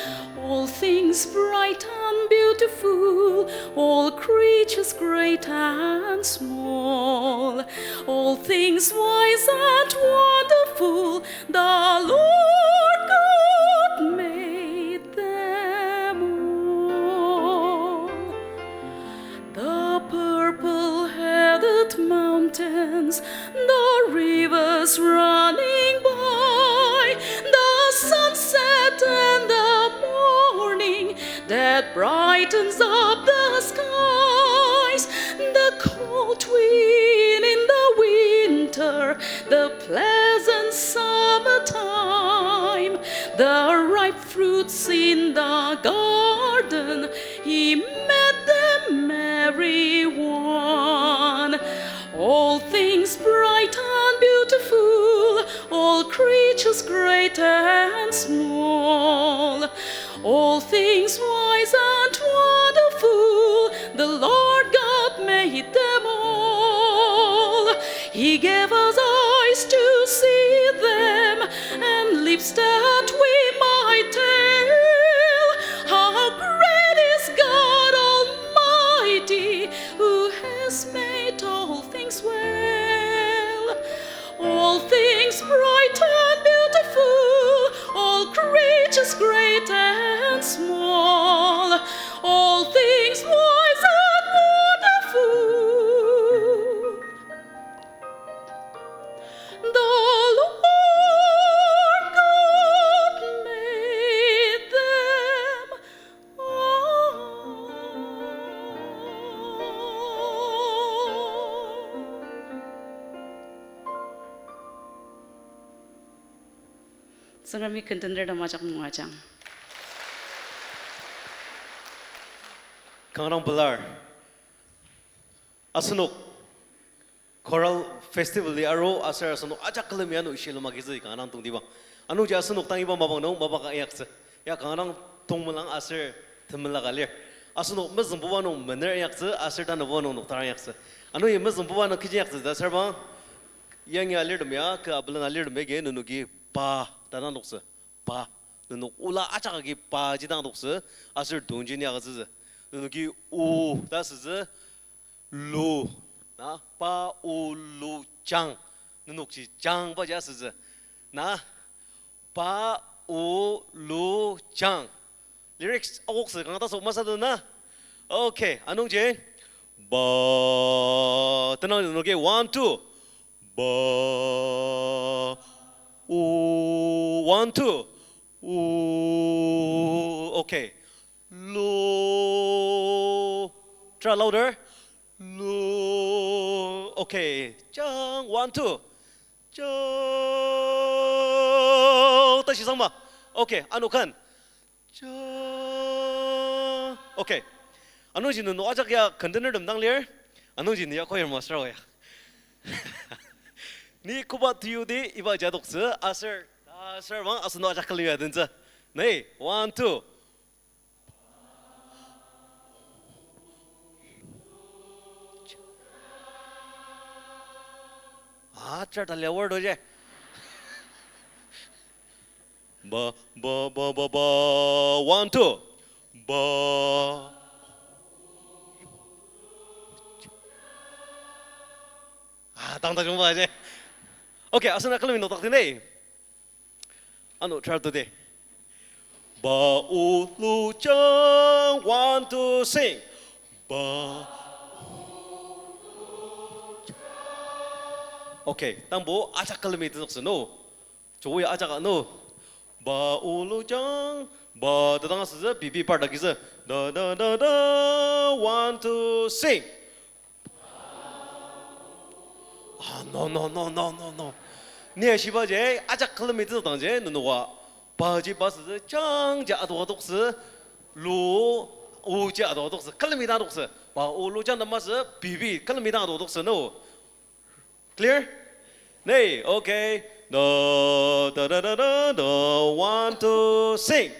All things bright and beautiful, all creatures great and small, all things wise and wonderful, the Lord God made them all. The purple-headed mountains, the rivers running by, the sunset and the morning that brightens up the skies, the cold wind in the winter, the pleasant summertime, the ripe fruits in the garden, He made them every one. All things bright and beautiful, all creatures great and small. All things wise and wonderful, the Lord God made them all. He gave us eyes to see them and lips that we might tell how great is God Almighty, who has made all things well. All things bright and beautiful, all creatures great and small, all things wise and wonderful. The Lord God made them Tsüngremi kentenertem ajak moajang. Kanga dang pelar. Asenok Choral festival-i aru aser asenok ajak külemi ano ishilem agizü kanga dang tongtibang. Anungji asenok tang iba mapang nung mapa ka inyaktsü. Ya kanga dang tongmelang aser temela ka lir. Asenok mezüngbuba nung mener inyaktsü aser tanübuba nung noktar inyaktsü. Anungji mezüngbuba nung kechi inyaktsü ta asür bang, yangi alirtem ya, kü abeleng alirtem ya ke nenoki pa ta dang toktsü. Pa. Nenok ola ajak agi pa ji dang toktsü. Aser donji ni agütsütsü. Nenoki o ta asütsü. Lu, na, pa, o, lu, jang. Nenokji jang ba ji asütsü. Na, pa, o, lu, jang. Lyrics akoktsü kanga tasok masü na. Okay, anungji. Ba, tenang nenoki, one, two. Ba, o, one, two. O, okay. Lu. Try louder. Lu. Okay. Jang. One, two. Jang. Tashi sangma. Okay. Ano kan. Jang. Okay. Anungji nenok ajak ya kentenertem dang lir. Anungji ni ya choir master ya. Ni koba tiyudi iba jadoktsü aser. Aser bang asenok ajak külemi ya dentsü. Nei, one, two. Ah, chart alia word oje. Ba, ba, ba, ba, ba, one, two. Ba. Ah, tang ta jungba je. Okay, asenok külemi nokdak tine. Ano, try today. Ba u lu jang, one, two, sing. Ba. Okay, tangbo ajak külemi tenzüktsü no. Joko ya ajak no. Ba u lu jang, ba, tedang asütsü, bibi part agitsü. Da, da, da, da, one, two, sing. Ah, no, no, no, no, no, no. Ni ashiba je, ajak külemi tenzükdang je, nenoka. Ba ji ba sütsü, jang ji atok atoktsü, lu, u ji atok atoktsü, külemi dang atoktsü. Ba u lu jang dang masü, bibi, külemi dang atok atoktsü, no. Clear? Nei, okay. Da, da, da, da, da, da, one, two, sing.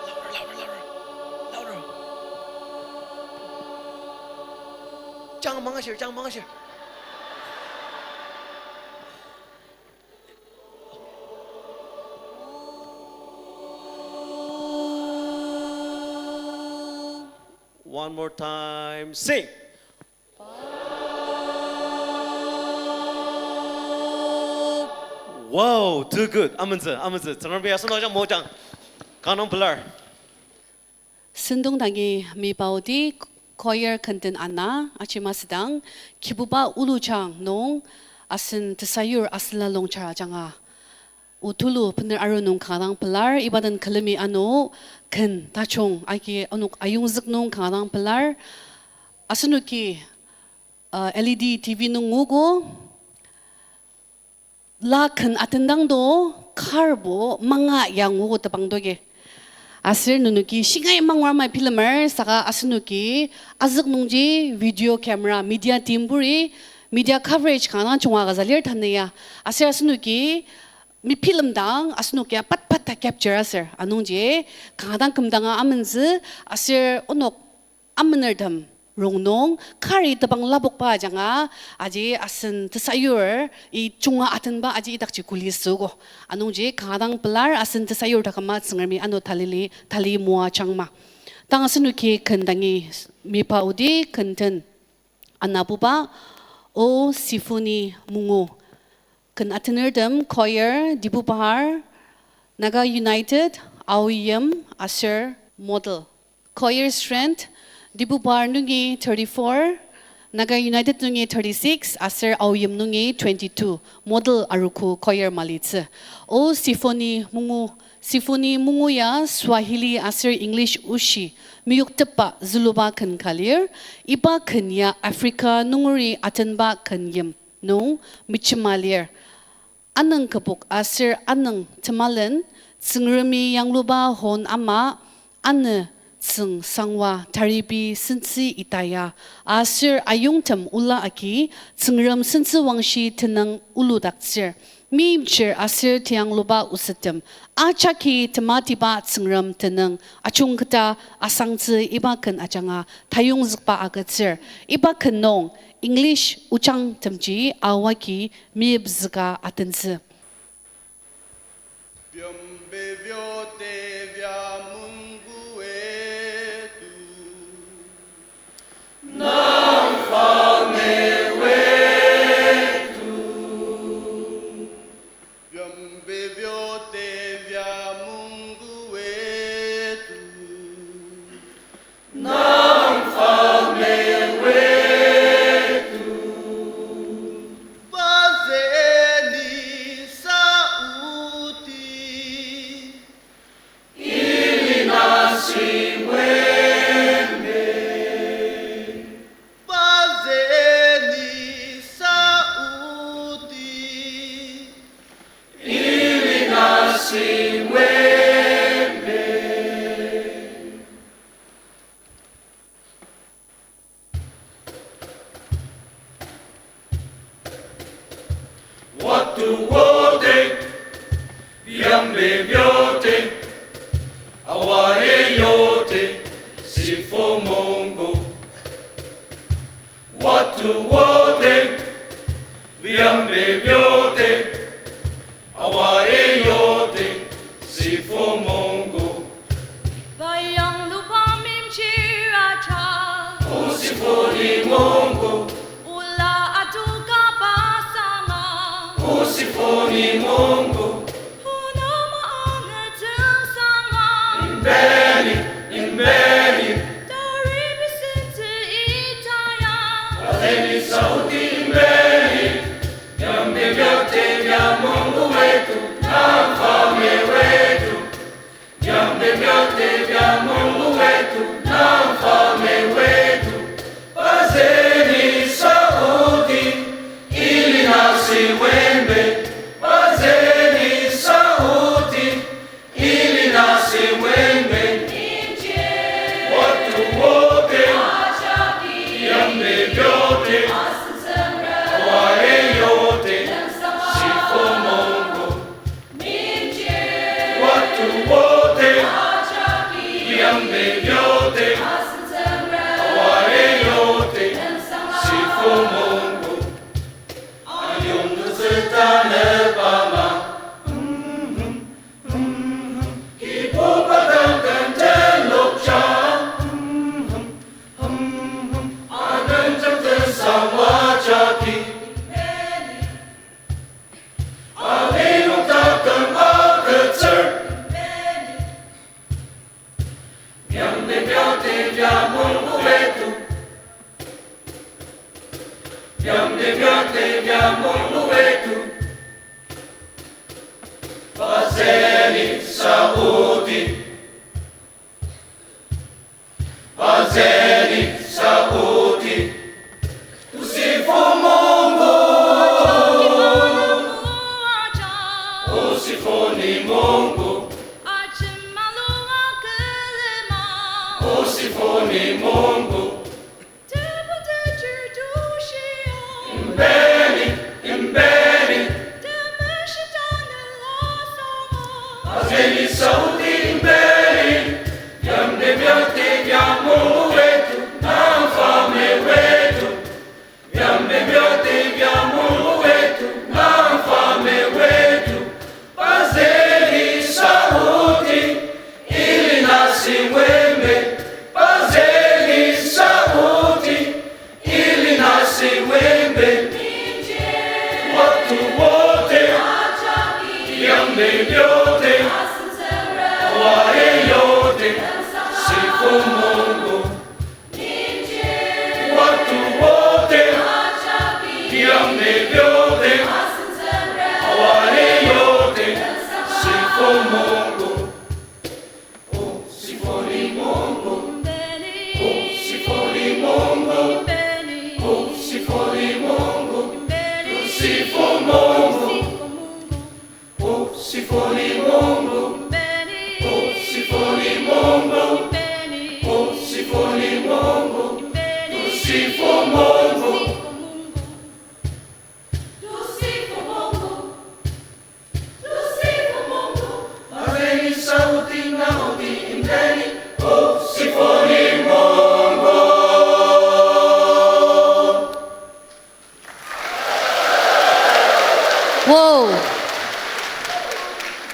Louder, louder, louder. Louder. Jang mangashir, jang mangashir. One more time, sing. Wow, too good. Amentsü, amentsü. Tsüngremi asenok ajak mojang. Kanga dang pelar. Sentong dangi mipaudi choir kenten ana, aji masüdang, Kibuba Uluchang nung, asen tesayur asüla longchar ajanga. O tulu bener aru nung kanga dang pelar, iba den külemi ano ken tajung agi onok ayongzük nung kanga dang pelar. Asenoki, uh, L E D T V nung nguogo, la ken atendang do, karbo manga ya nguogo tebang dogi. Aser nenoki shingai mangur amai bilemer, saka asenoki azük nungji video camera, media team buri, Media coverage kanga dang junga agüza lir tanü ya. Aser asenoki mebilemdang asenok ya pat pat ta capture aser. Anungji kanga dang kümdanga amentsü aser onok amenertem rongnung kari tebang lapokba ajanga aji asen tesayur i junga atenba aji idakji kuli süogo. Anungji kanga dang pelar asen tesayur taküma Tsüngremi ano talili tali moajangma. Tang asenoki ken dangi mepa odi ken den anabuba, O Sifoni Mungu. Ken atenertem choir, Dibubahar, Naga United, Aoyim, aser model. Choir strength, Dibubahar nungi thirty-four, Naga United nungi thirty-six, aser Aoyim nungi twenty-two, model arogo choir malitsü. O Sifoni Mungu, Sifoni Mungu ya Swahili aser English oshi meyoktepa züluba ken ka lir, iba ken ya Africa nungeri atenba ken yim nung mejema lir. Anüng kübok aser anüng temalen, Tsüngremi yangluba hon ama, anü tsüng sangwa taribi sentsü ita ya, aser ayongtem ola agi, Tsüngrem sentsüwangshi tenüng oludaktsür. Meimchir aser teyangluba osettem, ajaki tematiba Tsüngrem tenüng ajungketa asangtsü iba ken ajanga tayongzükba agütsür. Iba ken nung English ojangtemji aoa agi meyipzüka atentsü. Watu wote, Yambe biote, Awae yote, Sifo Mongo. Watu wote, Yambe biote, Awae yote, Sifo Mongo. Bayang luba mimchir aja. O Sifoni Mongo. Ola atuka basanga. O Sifoni Mongo. Onama angatsüng sanga. Imbeni, imbeni. Tari bisinti itaya. Azeni sauti imbeni. Yambe biote ya Mongo wetu, nang fame wetu. Yambe biote ya Mongo wetu, nang fame wetu. Pazeni sauti, ili na si wembe. Pazeni sauti, ili na si wembe. Watu wote, Yambe biote, Awae yote, Sifo Mongo. Watu wote, Yambe biote, Awae yote, Sifo Mongo. Ayong nütsüta nübama. Kibuba dang kenten lokja. Anen jang tensa wajaki. Alinung taküm agütsür. Yambe biote ya Mongo wetu. Yambe biote ya Mongo wetu. Pazeni sauti. Pazeni sauti. O Sifo Mongo. O Sifoni Mongo. O Sifoni Mongo. Tebu teacher to shia. Wow.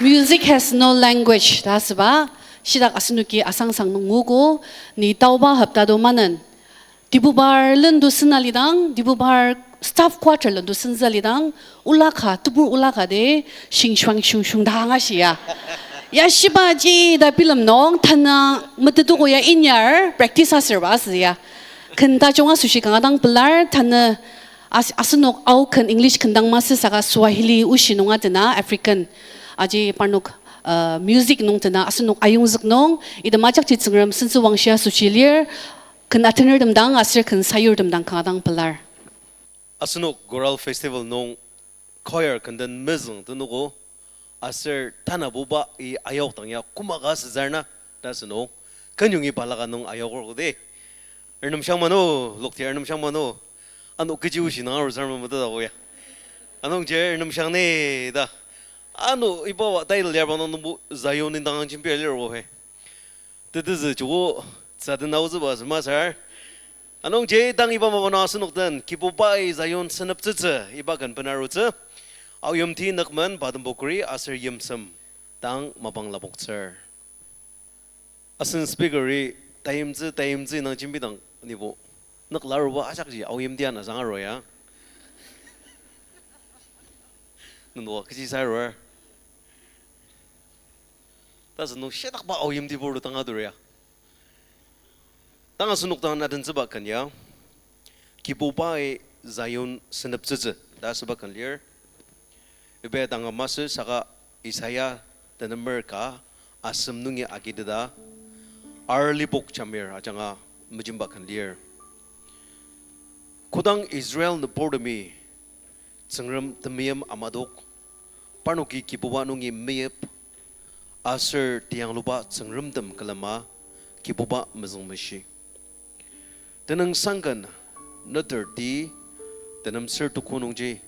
Music has no language, ta asüba. Shitak asenoki asangsang nung nguogo, ni taoba hopta do manen. Dibubur len do sena lidang, Dibubur staff quarter len do senza lidang, olaka, tebur olaka de, shingshwang shungshung ta angashi ya. Ya shiba ji ta bilem nung, tanü metetoko ya inyar, practice asürba asü ya. Ken tajung asoshi kanga dang pelar, tanü as-, asenok Ao ken English ken dang masü saka Swahili oshi nung atena African. Aji parnok, uh, music nung tena asenok ayongzük nung, ita majakji Tsüngrem sentsü wangshia asoshi lir, ken atenertem dang aser ken sayurtem dang kanga dang pelar. Asenok Choral Festival nung choir kenden mezüng tenogo, aser tanabuba-i ayok dang ya kümaka süzar na, ta asünung, kenyongi balaka nung ayoker kodi. Ernemshang mano, lokti ernemshang mano. Ano kechi oshi nang aru sar mamata dako ya. Anungji ernemshang ni ta. Ano iba wa title ya bang nungbo Zion indang jembi alir wo he. Tetezü joko tsaden aotsüba asü masür. Anungji tang iba mapang nung asenok den Kibubai Zion seneptsütsü iba ken benarutsü. Aoyimti nükmen Padam Pokri aser yimsem dang mapang lapoktsür. Asen speaker-i tayimtsü, tayimtsü nang jembidang nibo nükla aruba ajakji aoyimti ana zanga aro ya. Nenoka kechi sa arur. Tasü nung shitakba aoyimti purlu tanga dur ya. Tanga asenok dang adentsüba ken ya, Kibubai Zion seneptsütsü ta asüba ken lir. Iba tanga masü saka Isaiah tenemer ka asem nungi agiteta, arlipok jamir ajanga mejemba ken lir. Kodang Israel nübortemi Tsüngrem temeim amadok, parnoki Kibuba nungi meyip, aser teyangluba tsüngremtem külema Kibuba mezüngmeshi. Tenüng sangken neter ti, tenem ser tuko nungji,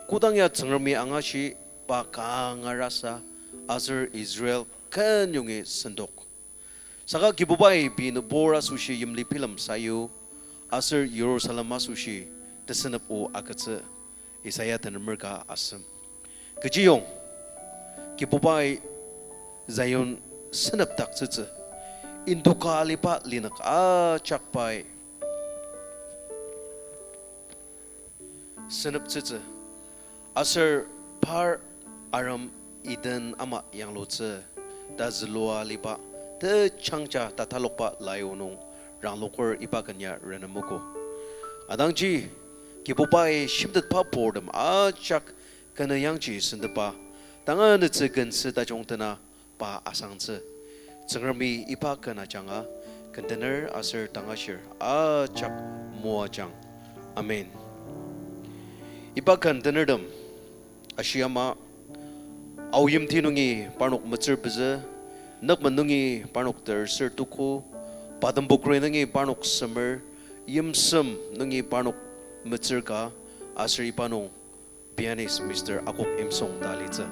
kodang ya Tsüngremi angashi pa kanga rasa, aser Israel kenyongi sendok. Saka Kibubai pei nübur asoshi yimli bilem sayu, aser Jerusalem asoshi tesenep o agütsü, Isaiah tenemer ka asem. Kechiyong, Kibubai Zion senepdaktsütsü, indoka aliba linük ajak pai seneptsütsü, aser par arem Eden ama yanglutsü ta zülua aliba, techangja tatalokba lai o nung rangloker iba ken ya renemogo. Atangji, Kibubai shimtetba purtem ajak kenü yangji sentepa, tanganetsü kensü tajung tena pa asangtsü. Tsüngremi iba ken ajanga, kentener aser tangashir ajak moajang. Amen. Iba ken tenertem, ashi ama, Aoyimti nungi parnok metsür pezü, Nükmen nungi parnok ter ser tuko, Padam Pokri nungi parnok semer, Yimsem nungi parnok metsür ka, aser iba nung pianist Mister Akok Imsong ta alitsü.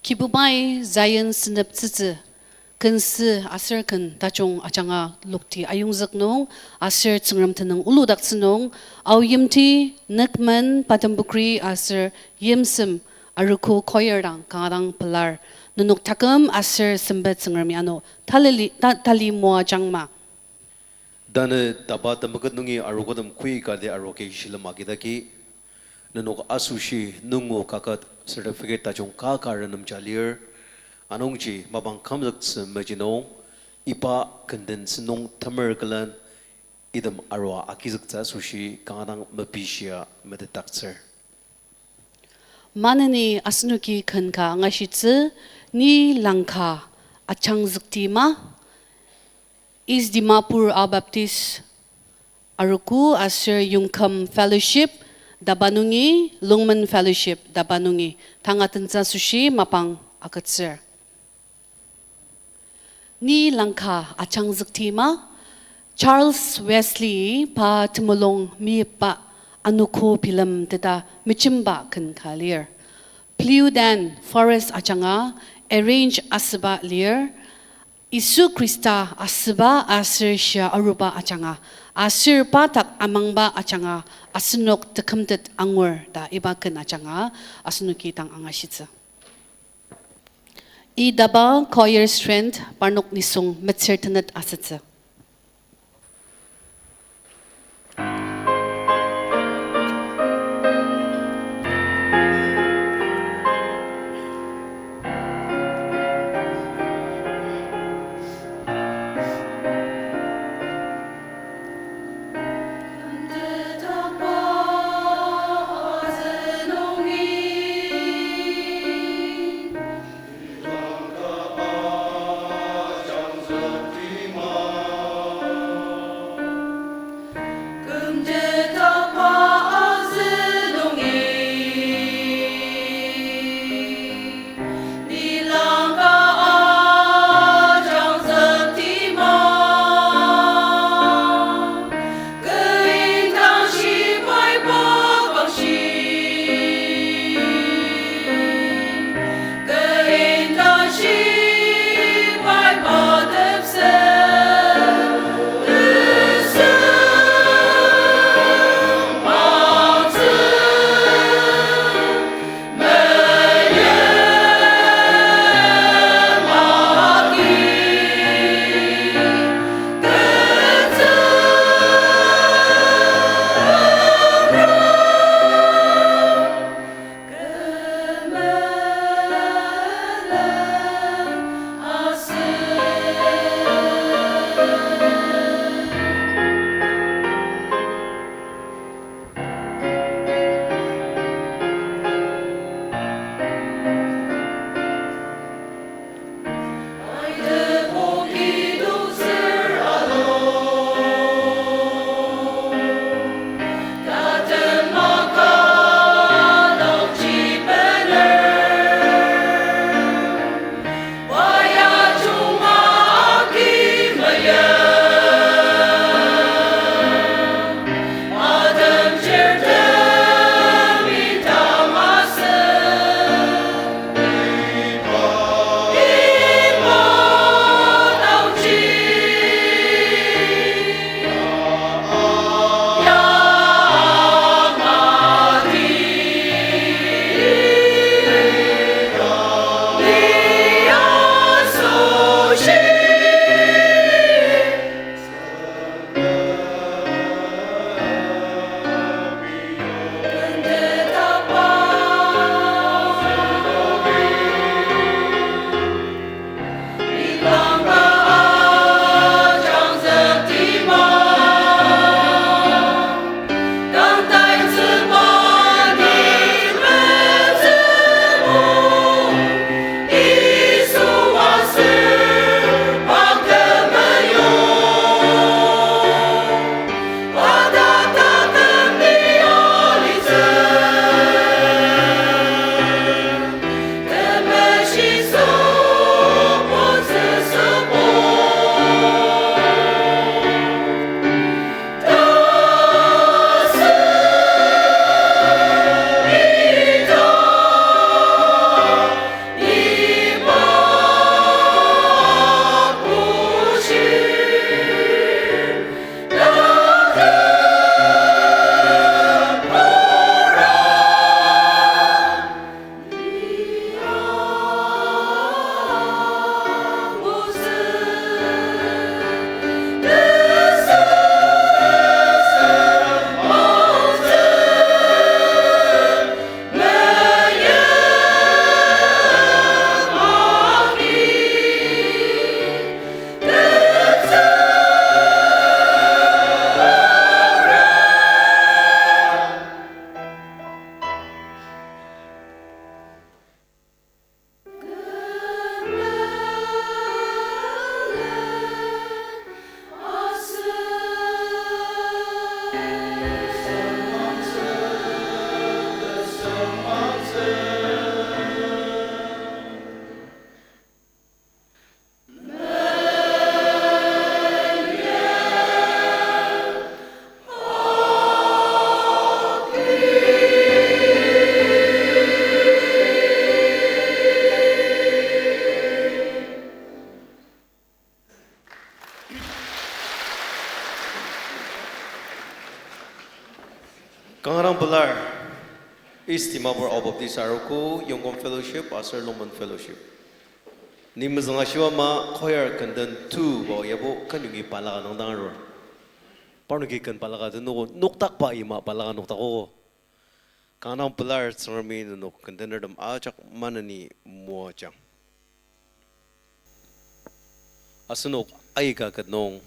Kibubai Zion seneptsütsü, kensü aser ken tajung ajanga lokti ayongzük nung aser Tsüngrem tenüng oludaktsü nung, Aoyimti, Nükmen, Padempukri aser Yimsem arogo choir dang kanga dang pelar. Nenok taküm aser sempet Tsüngremi ano talili-, ta-, tali moajangma. Tanü tapa temeket nungi arogotem koi kati aroki shilem agidaki, nenok asoshi nungu kaket certificate tajung kaka renemja lir, anungji mapang kümzüktsü meji nung, iba kenden sentong temer külen item arua agizüktsü asoshi kanga dang mepishia metetdaktsür. Maneni asenoki ken ka angashitsü, ni langka ajangzükti ma, East Dimapur Ao Baptist arogo aser Yongküm Fellowship Daba nungi, Lungmen Fellowship Daba nungi, tangatettsü asoshi mapang agütsür. Ni langka ajangzükti ma, Charles Wesley pa temulung meyipba anogo bilemteta mejemba ken ka lir. Plew den forest ajanga arrange asüba lir. Yisu Khrista asüba aser shia aruba ajanga, aser pa dak amangba ajanga, asenok tekümtet angur ta iba ken ajanga, asenoki dang angashitsü. Idaba choir strand parnok nisung metsür tenet asütsü. Kanga dang pelar East Dimapur Ao Baptist Arogo, Yongkong Fellowship aser Lungmen Fellowship. Ni mezüng ashiba ama choir kenden two ba yabo ken yongi balaka nangdang arur. Parnoki ken balaka tenogo noktakba ima balaka noktakogo. Kanga pelar Tsüngremi nenok kendenertem ajak maneni moajang. Asenok aika ket nung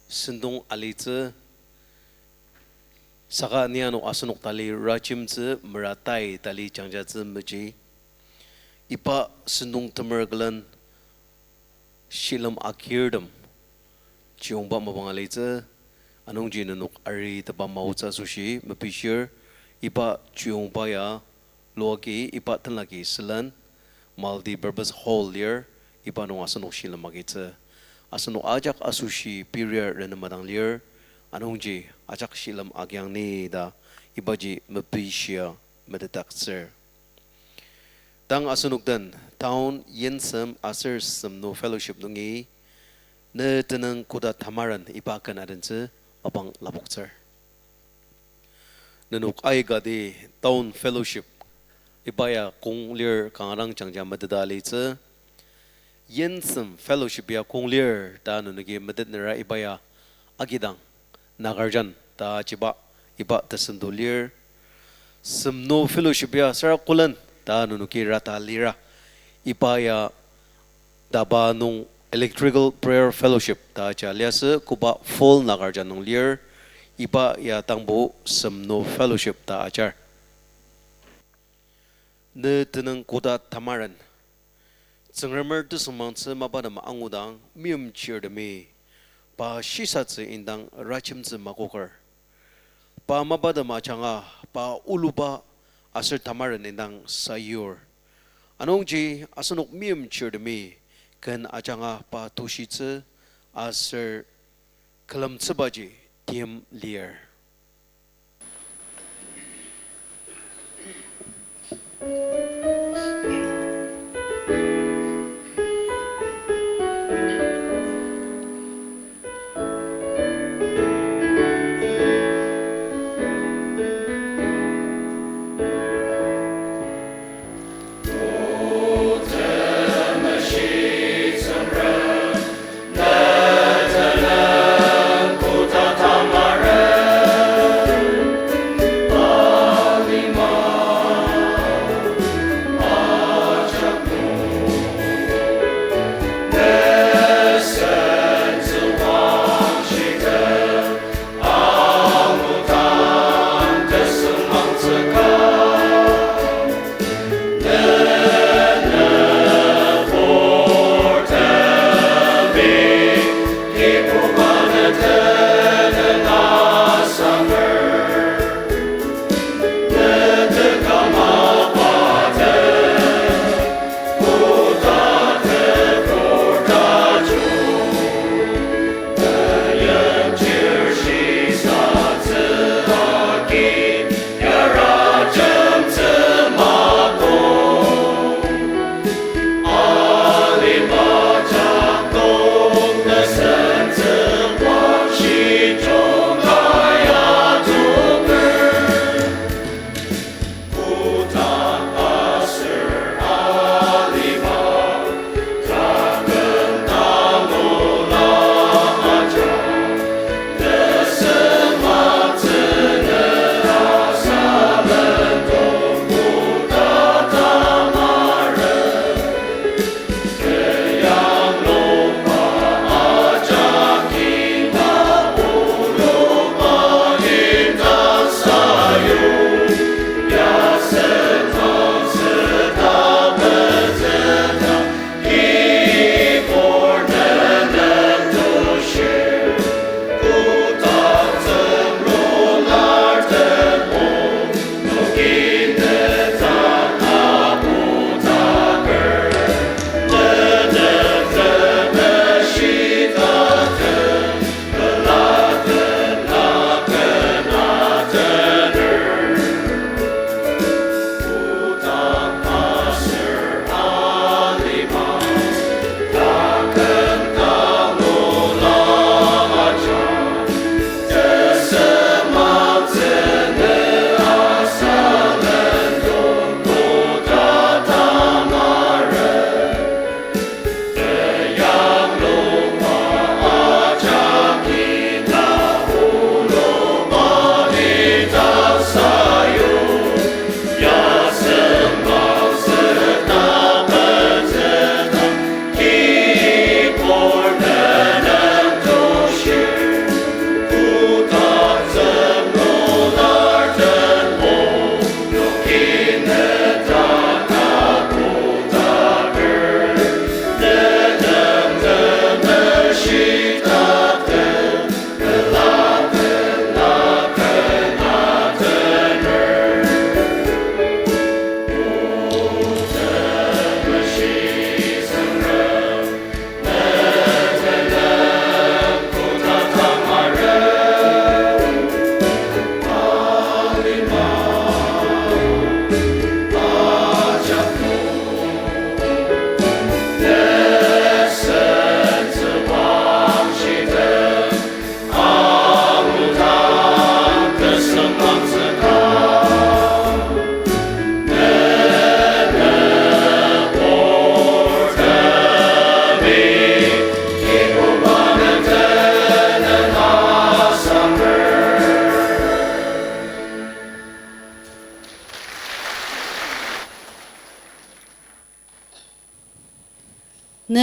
sentong alitsü, saka ni ano asenok tali rajemtsü meratai tali jangjatsü meji. Iba sentong temer külen shilem agirtem chiyongba mapang alitsü, anungji nenok ari teba maotsü asoshi mepishir, iba chiyongba ya loaki iba tenlaki sülen multi-purpose hall lir, iba nung asenok shilem agitsü. Asenok ajak asoshi peria renema dang lir, anungji ajak shilem agiang ni ta ibaji mepishia metetdaktsür. Tang asenok den town yensem aser semno fellowship nungi ne tenüng koda tamaren iba ken adentsü mapang lapoktsür. Nenok aikati town fellowship iba ya kong lir kanga dang jangja meteta alitsü. Yensem fellowship ya kong lir ta nenoki metetnera iba ya agidang Nagarjan ta ajiba iba tesendo lir. Semno fellowship ya sarakulen ta nenoki rata lira iba ya DABA nung Electrical Prayer Fellowship ta aja liasü, koba full Nagarjan nung lir, iba ya tangbo semno fellowship ta ajar. Ne tenüng koda tamaren Tsüngremer tesüngmangtsü mapatem angudang meimchirtemi pa shisatsü indang rajemtsü makoker. Pa mapatem ajanga pa oluba aser tamaren indang sayur. Anungji asenok meimchirtemi ken ajanga pa tushitsü aser külemtsübaji tim lir.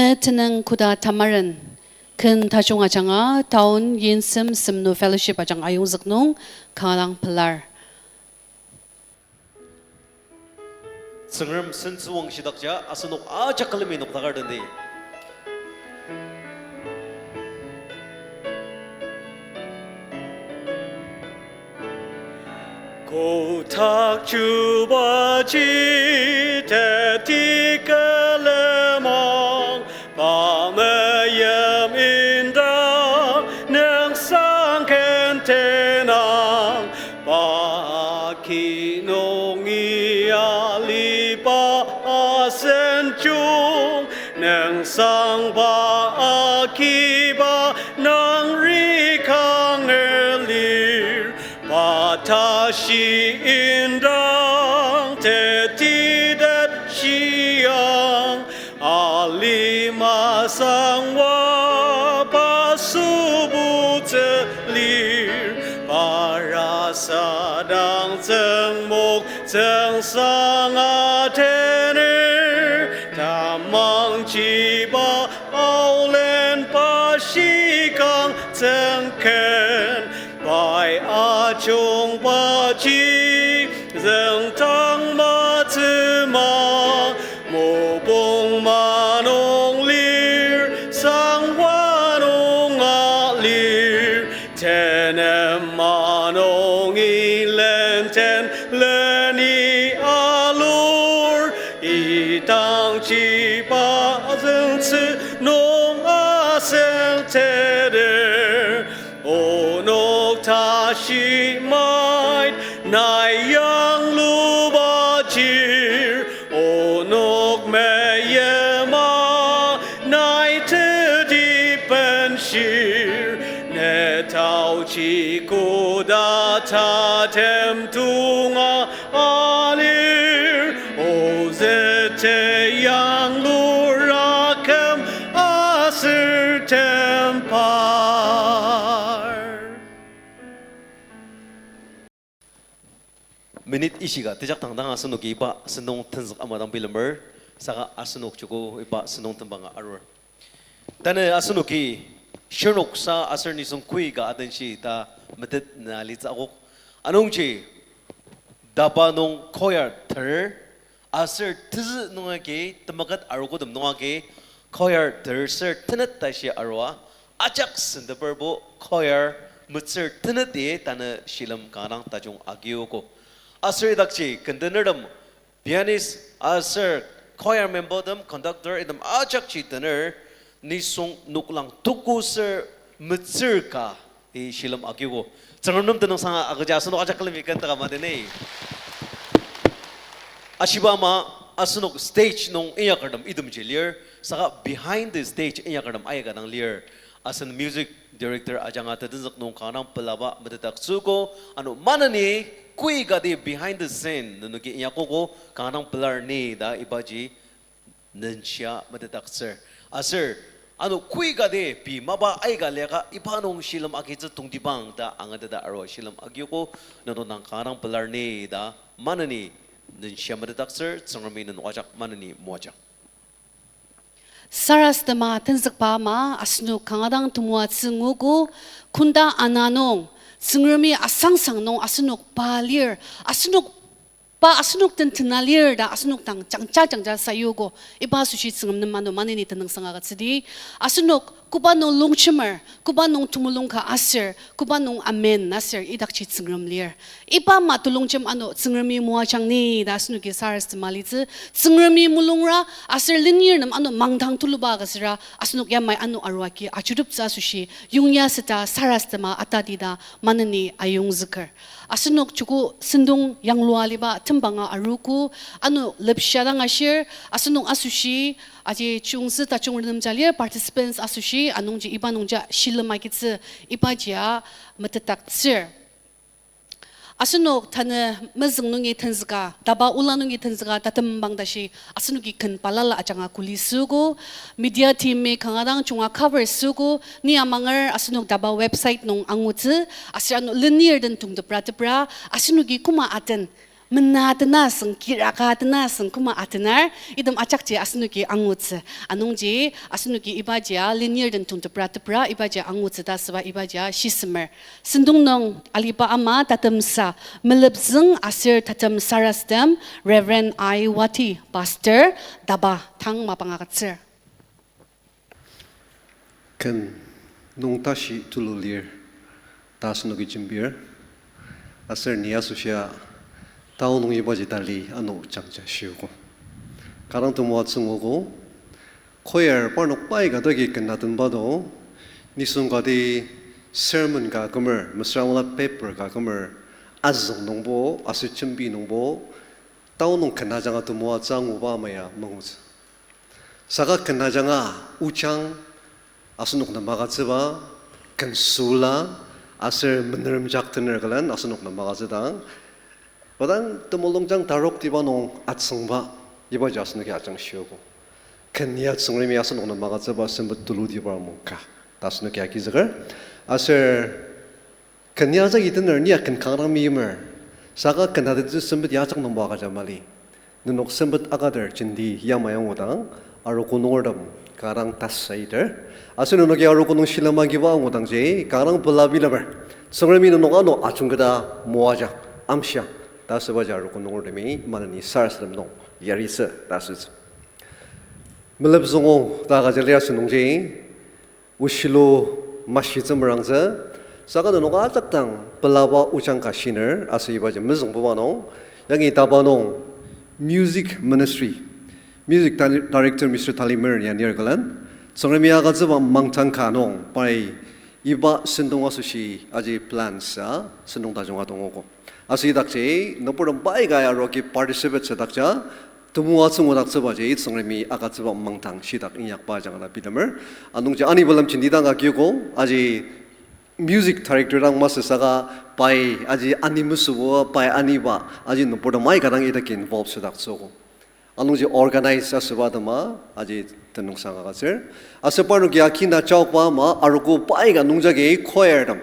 Tenüng koda tamaren ken tajung ajanga town Yinsem Semnu Fellowship ajanga ayongzük nung kanga dang pelar. Tsüngrem sentsüwangshidakja asenok ajak külemi noktaker tendi. Kotak chubaji teti külemang, pa meim indang nüngsang ken tenang, pa ki nungi aliba asenjung, nüngsangba akiba nangri kanga lir, pa tashi indang tetitet shiang, alima sangwa pa sübutsü lir, pa rasadang tsüngmok tsüngsang atener, tamangjiba aolen pa shikang tsüngken, pai ajungbaji züngdang matsüma, mopung manung lir, sangwa nunga lir, tenem manungi lenden leni alur, idangjiba züngtsü nung asüngteter, onok tashi mait nai yangluba chir, onok meyima nai teti benshir, ne taoji koda tatem tunga alir, ozüte yanglur aküm aser tembang. Minute ishika tejak dang dang asenoki iba sentong tenzük ama dang bilemer, saka asenok joko iba sentong tembanga arur. Tanü asenoki shirnoksa aser nisung kui ka adenshi ta metet na alitsü akok. Anungji DABA nung choir ter, aser tezü nung agi temeket arogotem nung agi choir ter ser tenet tashi arua, ajak senteperbo choir metsür teneti tanü shilem kanga dang tajung agiogo. Aser idakji kendenertem pianist aser choir membertem, conductor item ajakji tener, nisung noklang tuku ser metsür ka i shilem agiogo. Tsüngrem nem tenüngsanga agüja asenok ajak külemi kentaka madeni. Ashiba ama asenok stage nung inyakertem itemji lir, saka behind the stage inyakertem aika dang lir. Asen music director ajanga tetenzük nung kanga dang pelaba metetdaktsüogo, ano maneni kui kati behind the scene nenoki inyakogo kanga dang pelar ni ta ibaji nenshia metetdaktsür. Aser ano kui kati pei mapa aika liaka iba nung shilem agitsü tongtibang ta angateta arua shilem agiogo, nenok dang kanga dang pelar ni ta maneni nenshia metetdaktsür. Tsüngremi nenok ajak maneni moajang. Sarasadema tenzükba ama asenok kanga dang temoatsü nguogo, kunda ana nung, Tsüngremi asangsang nung asenok pa lir, asenok pa asenok den tena lir ta asenok dang jangja jangja sayuogo, iba asoshi Tsüngrem nem ano maneni tenüngsang agütsüdi. Asenok koba nung longjemer, koba nung temulung ka aser, koba nung amen aser idakji Tsüngrem lir. Iba ama telongjem ano Tsüngremi moajang ni ta asenoki sarasadema litsü. Tsüngremi mulungra aser lenir nem ano mangdang tuluba agütsüra asenok yamai ano aruagi ajuteptsü asoshi yongya süta sarasadema atadi ta maneni ayongzüker. Asenok joko sentong yanglua aliba tembanga arogo, ano lepsha dang ashir, asenok asoshi aji chiyungtsü tajung renemja lir, participants asoshi anungji iba nungja shilem agitsü ibajia metetdaktsür. Asenok tanü mezüng nungi tenzüka, DABA ola nungi tenzüka tatembang tashi asenoki ken balala ajanga kuli süogo, media team-i kanga dang junga cover süogo, ni amanger asenok DABA website nung angutsü, aser ano lenir den tongtepra tepra, asenoki koma aten Mena tenasüng, kira ka tenasüng, koma atenar, item ajakji asenoki angutsü. Anungji, asenoki ibaji a, lenir den tongtepra tepra, ibaji angutsü ta asüba ibaji a, shisemer. Sentong nung aliba ama tatemsa, melepzüng aser tatem sarasadem, Reverend I Wati, Pastor, DABA, tang mapang agütsür. Ken nung tashi tulu lir ta asenoki jembir. Aser ni asoshia tao nung ibaji tali ano jangja shiogo. Kanga temoatsü anguogo, choir parnok pai ka dagi ken atenba do, nisung kati sermon ka kümer, mesüra mala paper ka kümer, azüng nungbo, aser jembi nungbo, tao nung ken ajanga temoatsü anguba ama ya mangutsü. Saka ken ajanga ojang asenok nem agütsüba, ken süla, aser menerem jak tener külen asenok nem agütsüdang, odang temulungjang taroktiba nung atsüngba, ibaji asenoki ajangshiogo. Ken ya Tsüngremi asenok nem agütsüba sempet tulutiba mungka ta asenoki agizüker. Aser ken ya ajak itener ni ya ken kanga dang meimer. Saka ken atentsü sempet ya ajak nungbo agüja mali. Nenok sempet akater jenti yamai angudang, arogo nungertem kanga dang tasaiter. Aser nenoki arogo nung shilem agiba angudangji kanga dang pela bilemer. Tsüngremi nenok ano ajungketa moajang, amshiang ta asübaji arogo nungertemi maneni sarasadem nung yaritsü ta asütsü. Melepzüngo ta agüja lir asünungji, oshilo mashi tsümerangtsü, saka nenok ajak dang pelaba ojang ka shiner, aser ibaji mezüngbuba nung, yangi DABA nung music ministry, music di-, director Mister Talimer ya nir külen, Tsüngremi agütsüba mangtang ka nung pai iba sentong asoshi aji plan sa sentong tajunga tongogo. Aser idakji nüburtem pai ka aroki participate sadakja, temoatsü angudaktsübaji Tsüngremi agütsüba mangtang shitak inyakba ajanga bilemer. Anungji ani bilemji nidang agiogo, aji music director dang masü saka pai aji ani mesübo pai aniba aji nüburtem aika dang idaki involve sadaktsüogo. Anungji organize asüba atema aji tenüngsang agütsür. Aser parnoki akina chaokba ama arogo pai ka nungjagi choirtem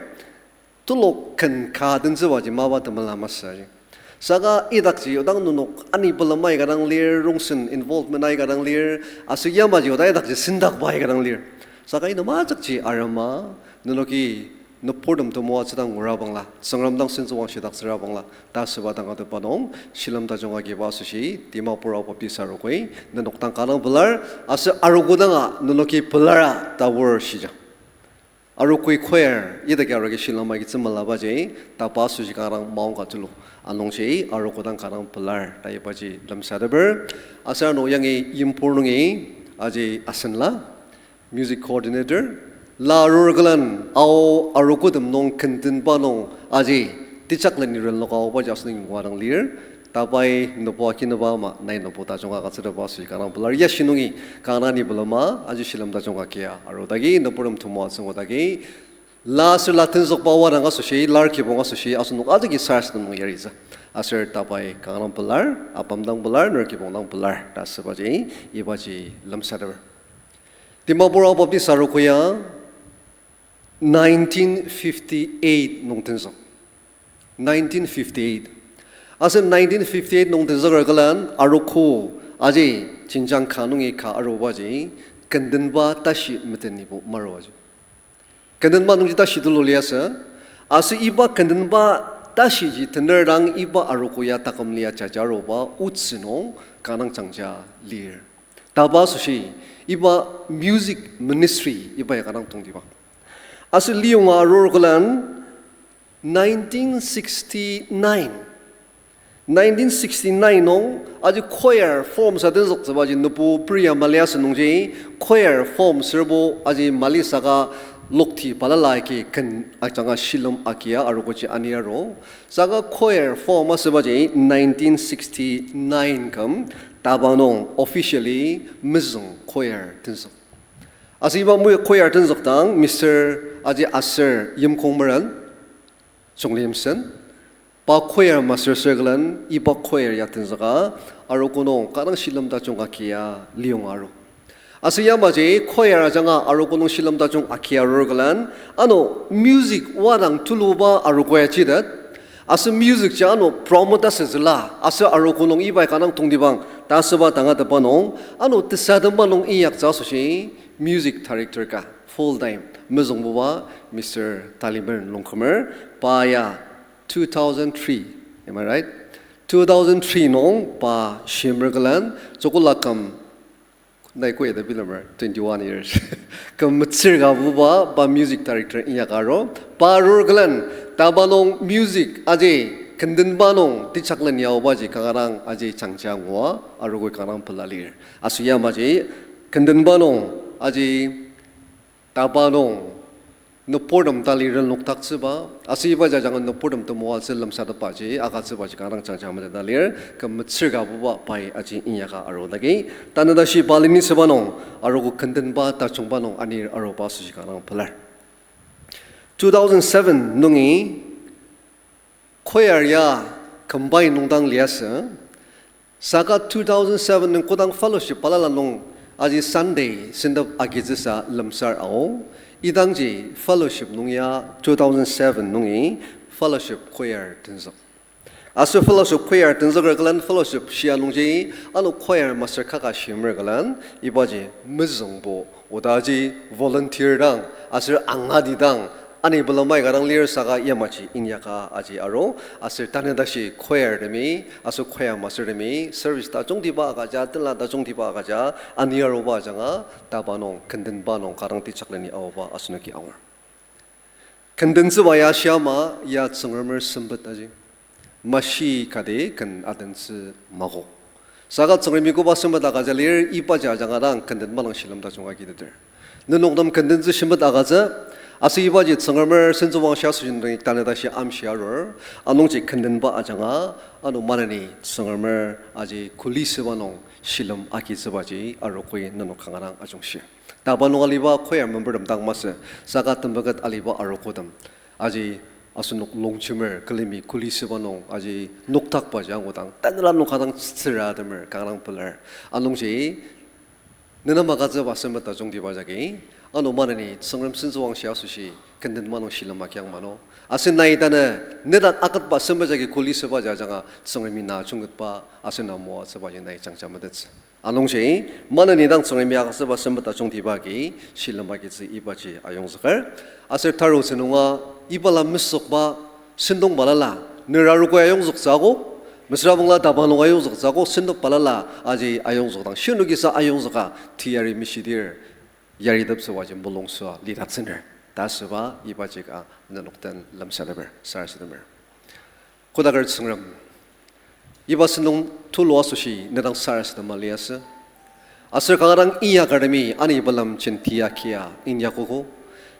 tulok ken ka tentsübaji mapa temela masü aji. Saka idakji odang nenok ani pelema aika dang lir, rongsen involvement aika dang lir, aser yamaji oda idakji sendakba aika dang lir. Saka item ajakji arema, nenoki nüburtem temoatsü dang ngura bangla, Tsüngrem dang sentsüwangshi daktsüra bangla ta asüba dang atepa nung shilem tajung agiba asoshi Dimapur Ao Baptist Arogoi nenok dang kanga dang pelar, aser arogo danga nenoki pelara ta wor shija. Arogoi choir idaki arogi shilem agi tsümalabaji, ta pa asoshi kanga dang maongka tulu. Anungji arogo dang kanga dang pelar ta ibaji lemsateper. Aser ano yangi Impur nungi aji asenla music coordinator, la arur külen Ao arogotem nung kendenba nung aji tejakleni renlok aobaji asenok ngua dang lir. Ta pai nübo akinüba ama nai nübo tajung agütsütepa asoshi kanga dang pelar. Yashi nungi kanga dang ni pelema aji shilem tajung agia arudagi nüburtem temoatsü angudagi, la aser la tenzükba wadang asoshi, lar kibong asoshi asenok ajaki sarasadem nung yaritsü. Aser ta pai kanga dang pelar, apam dang pelar, ner kibong dang pelar ta asübaji ibaji lemsateper. Dimapur Ao Baptist Arogoi ya nineteen fifty-eight nung tenzük. Nineteen fifty-eight. Aser nineteen fifty-eight nung tenzüker külen arogo aji jenjang ka nungi ka arubaji, kendenba tashi metenibo maruaji. Kendenba nungji tashi tulu liasü. Aser iba kendenba tashiji tener dang iba arogo ya taküm lia jaja aruba otsü nung kanga dang jangja lir. Ta pa asoshi iba music ministry iba ya kanga dang tongtibang. Aser liyonga arur külen nineteen sixty-nine. Nineteen sixty-nine nung aji choir form sa tenzüktsübaji nübu Priya mali asünungji choir form sürbo aji mali saka lokti balala agi ken ajanga shilem agia arogoji ani aru. Saka choir form asübaji nineteen sixty-nine küm taba nung officially mezüng choir tenzük. Aser iba mezüng choir tenzükdang Mister aji aser Yimkong meren, Chungliyimsen, pa choir master sür külen iba choir ya tenzüka, arogo nung kanga dang shilem tajung agia liyonga aru. Aser yamaji choir ajanga arogo nung shilem tajung agia arur külen, ano music wadang tuluba arogo ya jitet, Aser music ji ano promote asütsüla, aser arogo nung ibai kanga tongtibang ta asüba tangatetba nung, ano tesadema nung inyaktsü asoshi music director ka full time mezüngbuba Mister Talimer Longkumer, pa ya two thousand three, am I right? Two thousand three nung pa shimer külen, joko lakam nai koya ta bilemer, twenty-one years. Küm metsür ka buba, pa music director inyaka aru. Pa arur külen, taba nung music aji kendenba nung, tichaklen yaobaji kanga dang aji jangja ngua, arogoi kanga dang pela lir. Aser yamaji, kendenba nung, aji taba nung, nüburtem tali ren nokdaktsüba, aser ibaji ajanga nüburtem temoatsü lemsatepbaji, agütsübaji kanga dang jangja meteta lir, küm metsür ka buba pai aji inyaka aru dagi. Tanü tashi pa leni süba nung, arogo kendenba tajungba nung anir aruba asoshi kanga dang pelar. Two thousand seven nungi, choir ya combine nungdang liasü. Saka two thousand seven nung kodang fellowship balala nung aji Sunday sentep agitsüsa lemsar ao. Idangji fellowship nung ya two thousand seven nungi fellowship choir tenzük. Aser fellowship choir tenzüker külen fellowship shia nungji ano choir master kaka shimer külen ibaji mezüngbo oda aji volunteer dang aser angati dang ani pelamai ka dang lir saka yamaji inyaka aji aru, aser tanü tashi choir temi, aser choir master temi, service tajungtiba agüja, tenla tajungtiba agüja, ani aruba ajanga, taba nung, kendenba nung, kanga dang tichakleni aoba asenoki angur. Kendentsüba ya shiama, ya Tsüngremer sempet aji. Mashi kati ken adentsü mako. Saka Tsüngremi koba sempet agüja lir ibaji ajanga dang kendenba nung shilem tajung agiteter. Nenok nem kendentsü sempet agütsü, aser ibaji Tsüngremer sentsüwangshi asoshi nung tanü tashi amshi arur, anungji kendenba ajanga, ano maneni Tsüngremer aji kuli süba nung shilem agitsübaji arogoi nenok kanga dang ajungshi. Taba nung aliba choir membertem dang masü, saka tembeket aliba arogotem. Aji asenok longjemer külemi kuli süba nung aji nokdakbaji angudang tanela nung kanga dang tsüratemer kanga dang pelar. Anungji, nenem agütsüba sempet tajungtiba jagi, ano maneni Tsüngrem sentsüwangshi asoshi kendenba nung shilem agiang mano. Aser nai tanü nedak aketba sempet jagi kuli süba jajanga Tsüngremi na jungketba aser na moatsübaji nai jangja metettsü. Anungji, maneni dang Tsüngremi agütsüba sempet tajungtiba agi shilem agitsü ibaji ayongzüker. Aser tarutsü nunga ibala mesükba sentong balala, nera rokoi ayongzüktsü akok, mesüra bangla taba nung ayongzüktsü akok, sentong balala aji ayongzükdang shinokisa ayongzüka teyari meshidir, yariteptsübaji mulungsüa lidaktsüner ta asüba ibaji ka nenok den lemsateper, sarasademer. Kodaker Tsüngrem, iba sentong tulu asoshi nedang sarasadema liasü. Aser kanga dang inyakertemi ani balem jenti akia inyakogo.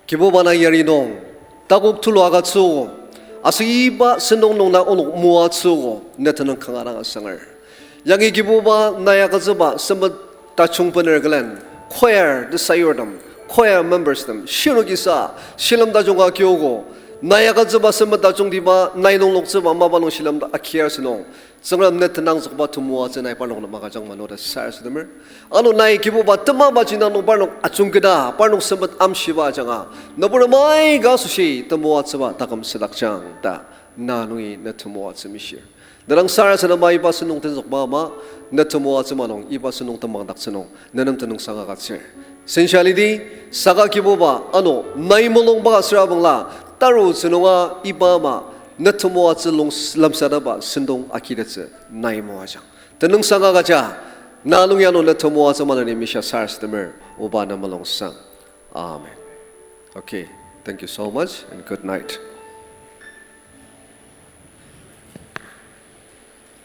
Kibuba na yari nung takok tulu agütsüogo. Aser iba sentong nung na onok moatsüogo, ne tenüng kanga dang asanger. Yangi Kibuba nai agütsüba sempet tajung bener külen, choir tesayurtem, choir members tem shinokisa shilem tajung ka kiogo. Nai agütsüba sempet tajungtiba, nai nung loktsüba mapa nung shilem ta akir asünung, Tsüngrem ne tenangzükba temoatsü nai parnok nem agüjang mano ta sarasademer. Ano nai Kibuba temaba jinang nung parnok ajungketa, parnok sempet amshiba ajanga, nüburtem aika asoshi temoatsüba taküm südakjang ta na nungi ne temoatsü mishir. Nedang sarasadema iba sentong tenzükba ama, ne temoatsü ma nung iba sentong temangdaktsü nung ne nem tenüngsang agütsür. Sensa lidi, saka Kibuba ano nai mulungba süra bangla, tarutsü nunga iba ama, ne temoatsü lung lemsateba sentong akitettsü nai moajang. Tenüngsang agüja, na nungi ano ne temoatsü maneni mishia sarasademer, oba ne mulungsang. Amen. Okay, thank you so much and good night.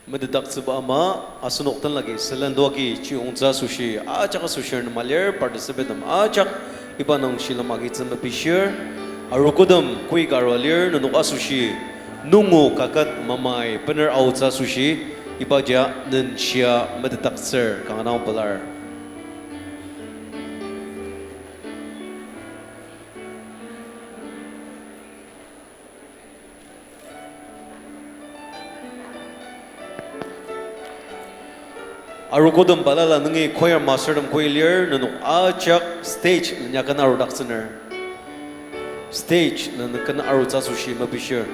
Metetdaktsüba ama, asenok tenlagi sülen doagi chiyongtsü asoshi ajak asoshir nema lir, participant tem ajak iba nung shilem agitsü mepishir, arogotem koi ka arua lir, nenok asoshi nungu kaket mamai bener aotsü asoshi, ibaji nung shia metetdaktsür kanga dang pelar. Arogotem balala nungi choir master tem koi lir, nenok ajak stage lenyaken arudaktsüner. Stage lenyaken arutsü asoshi mepishir.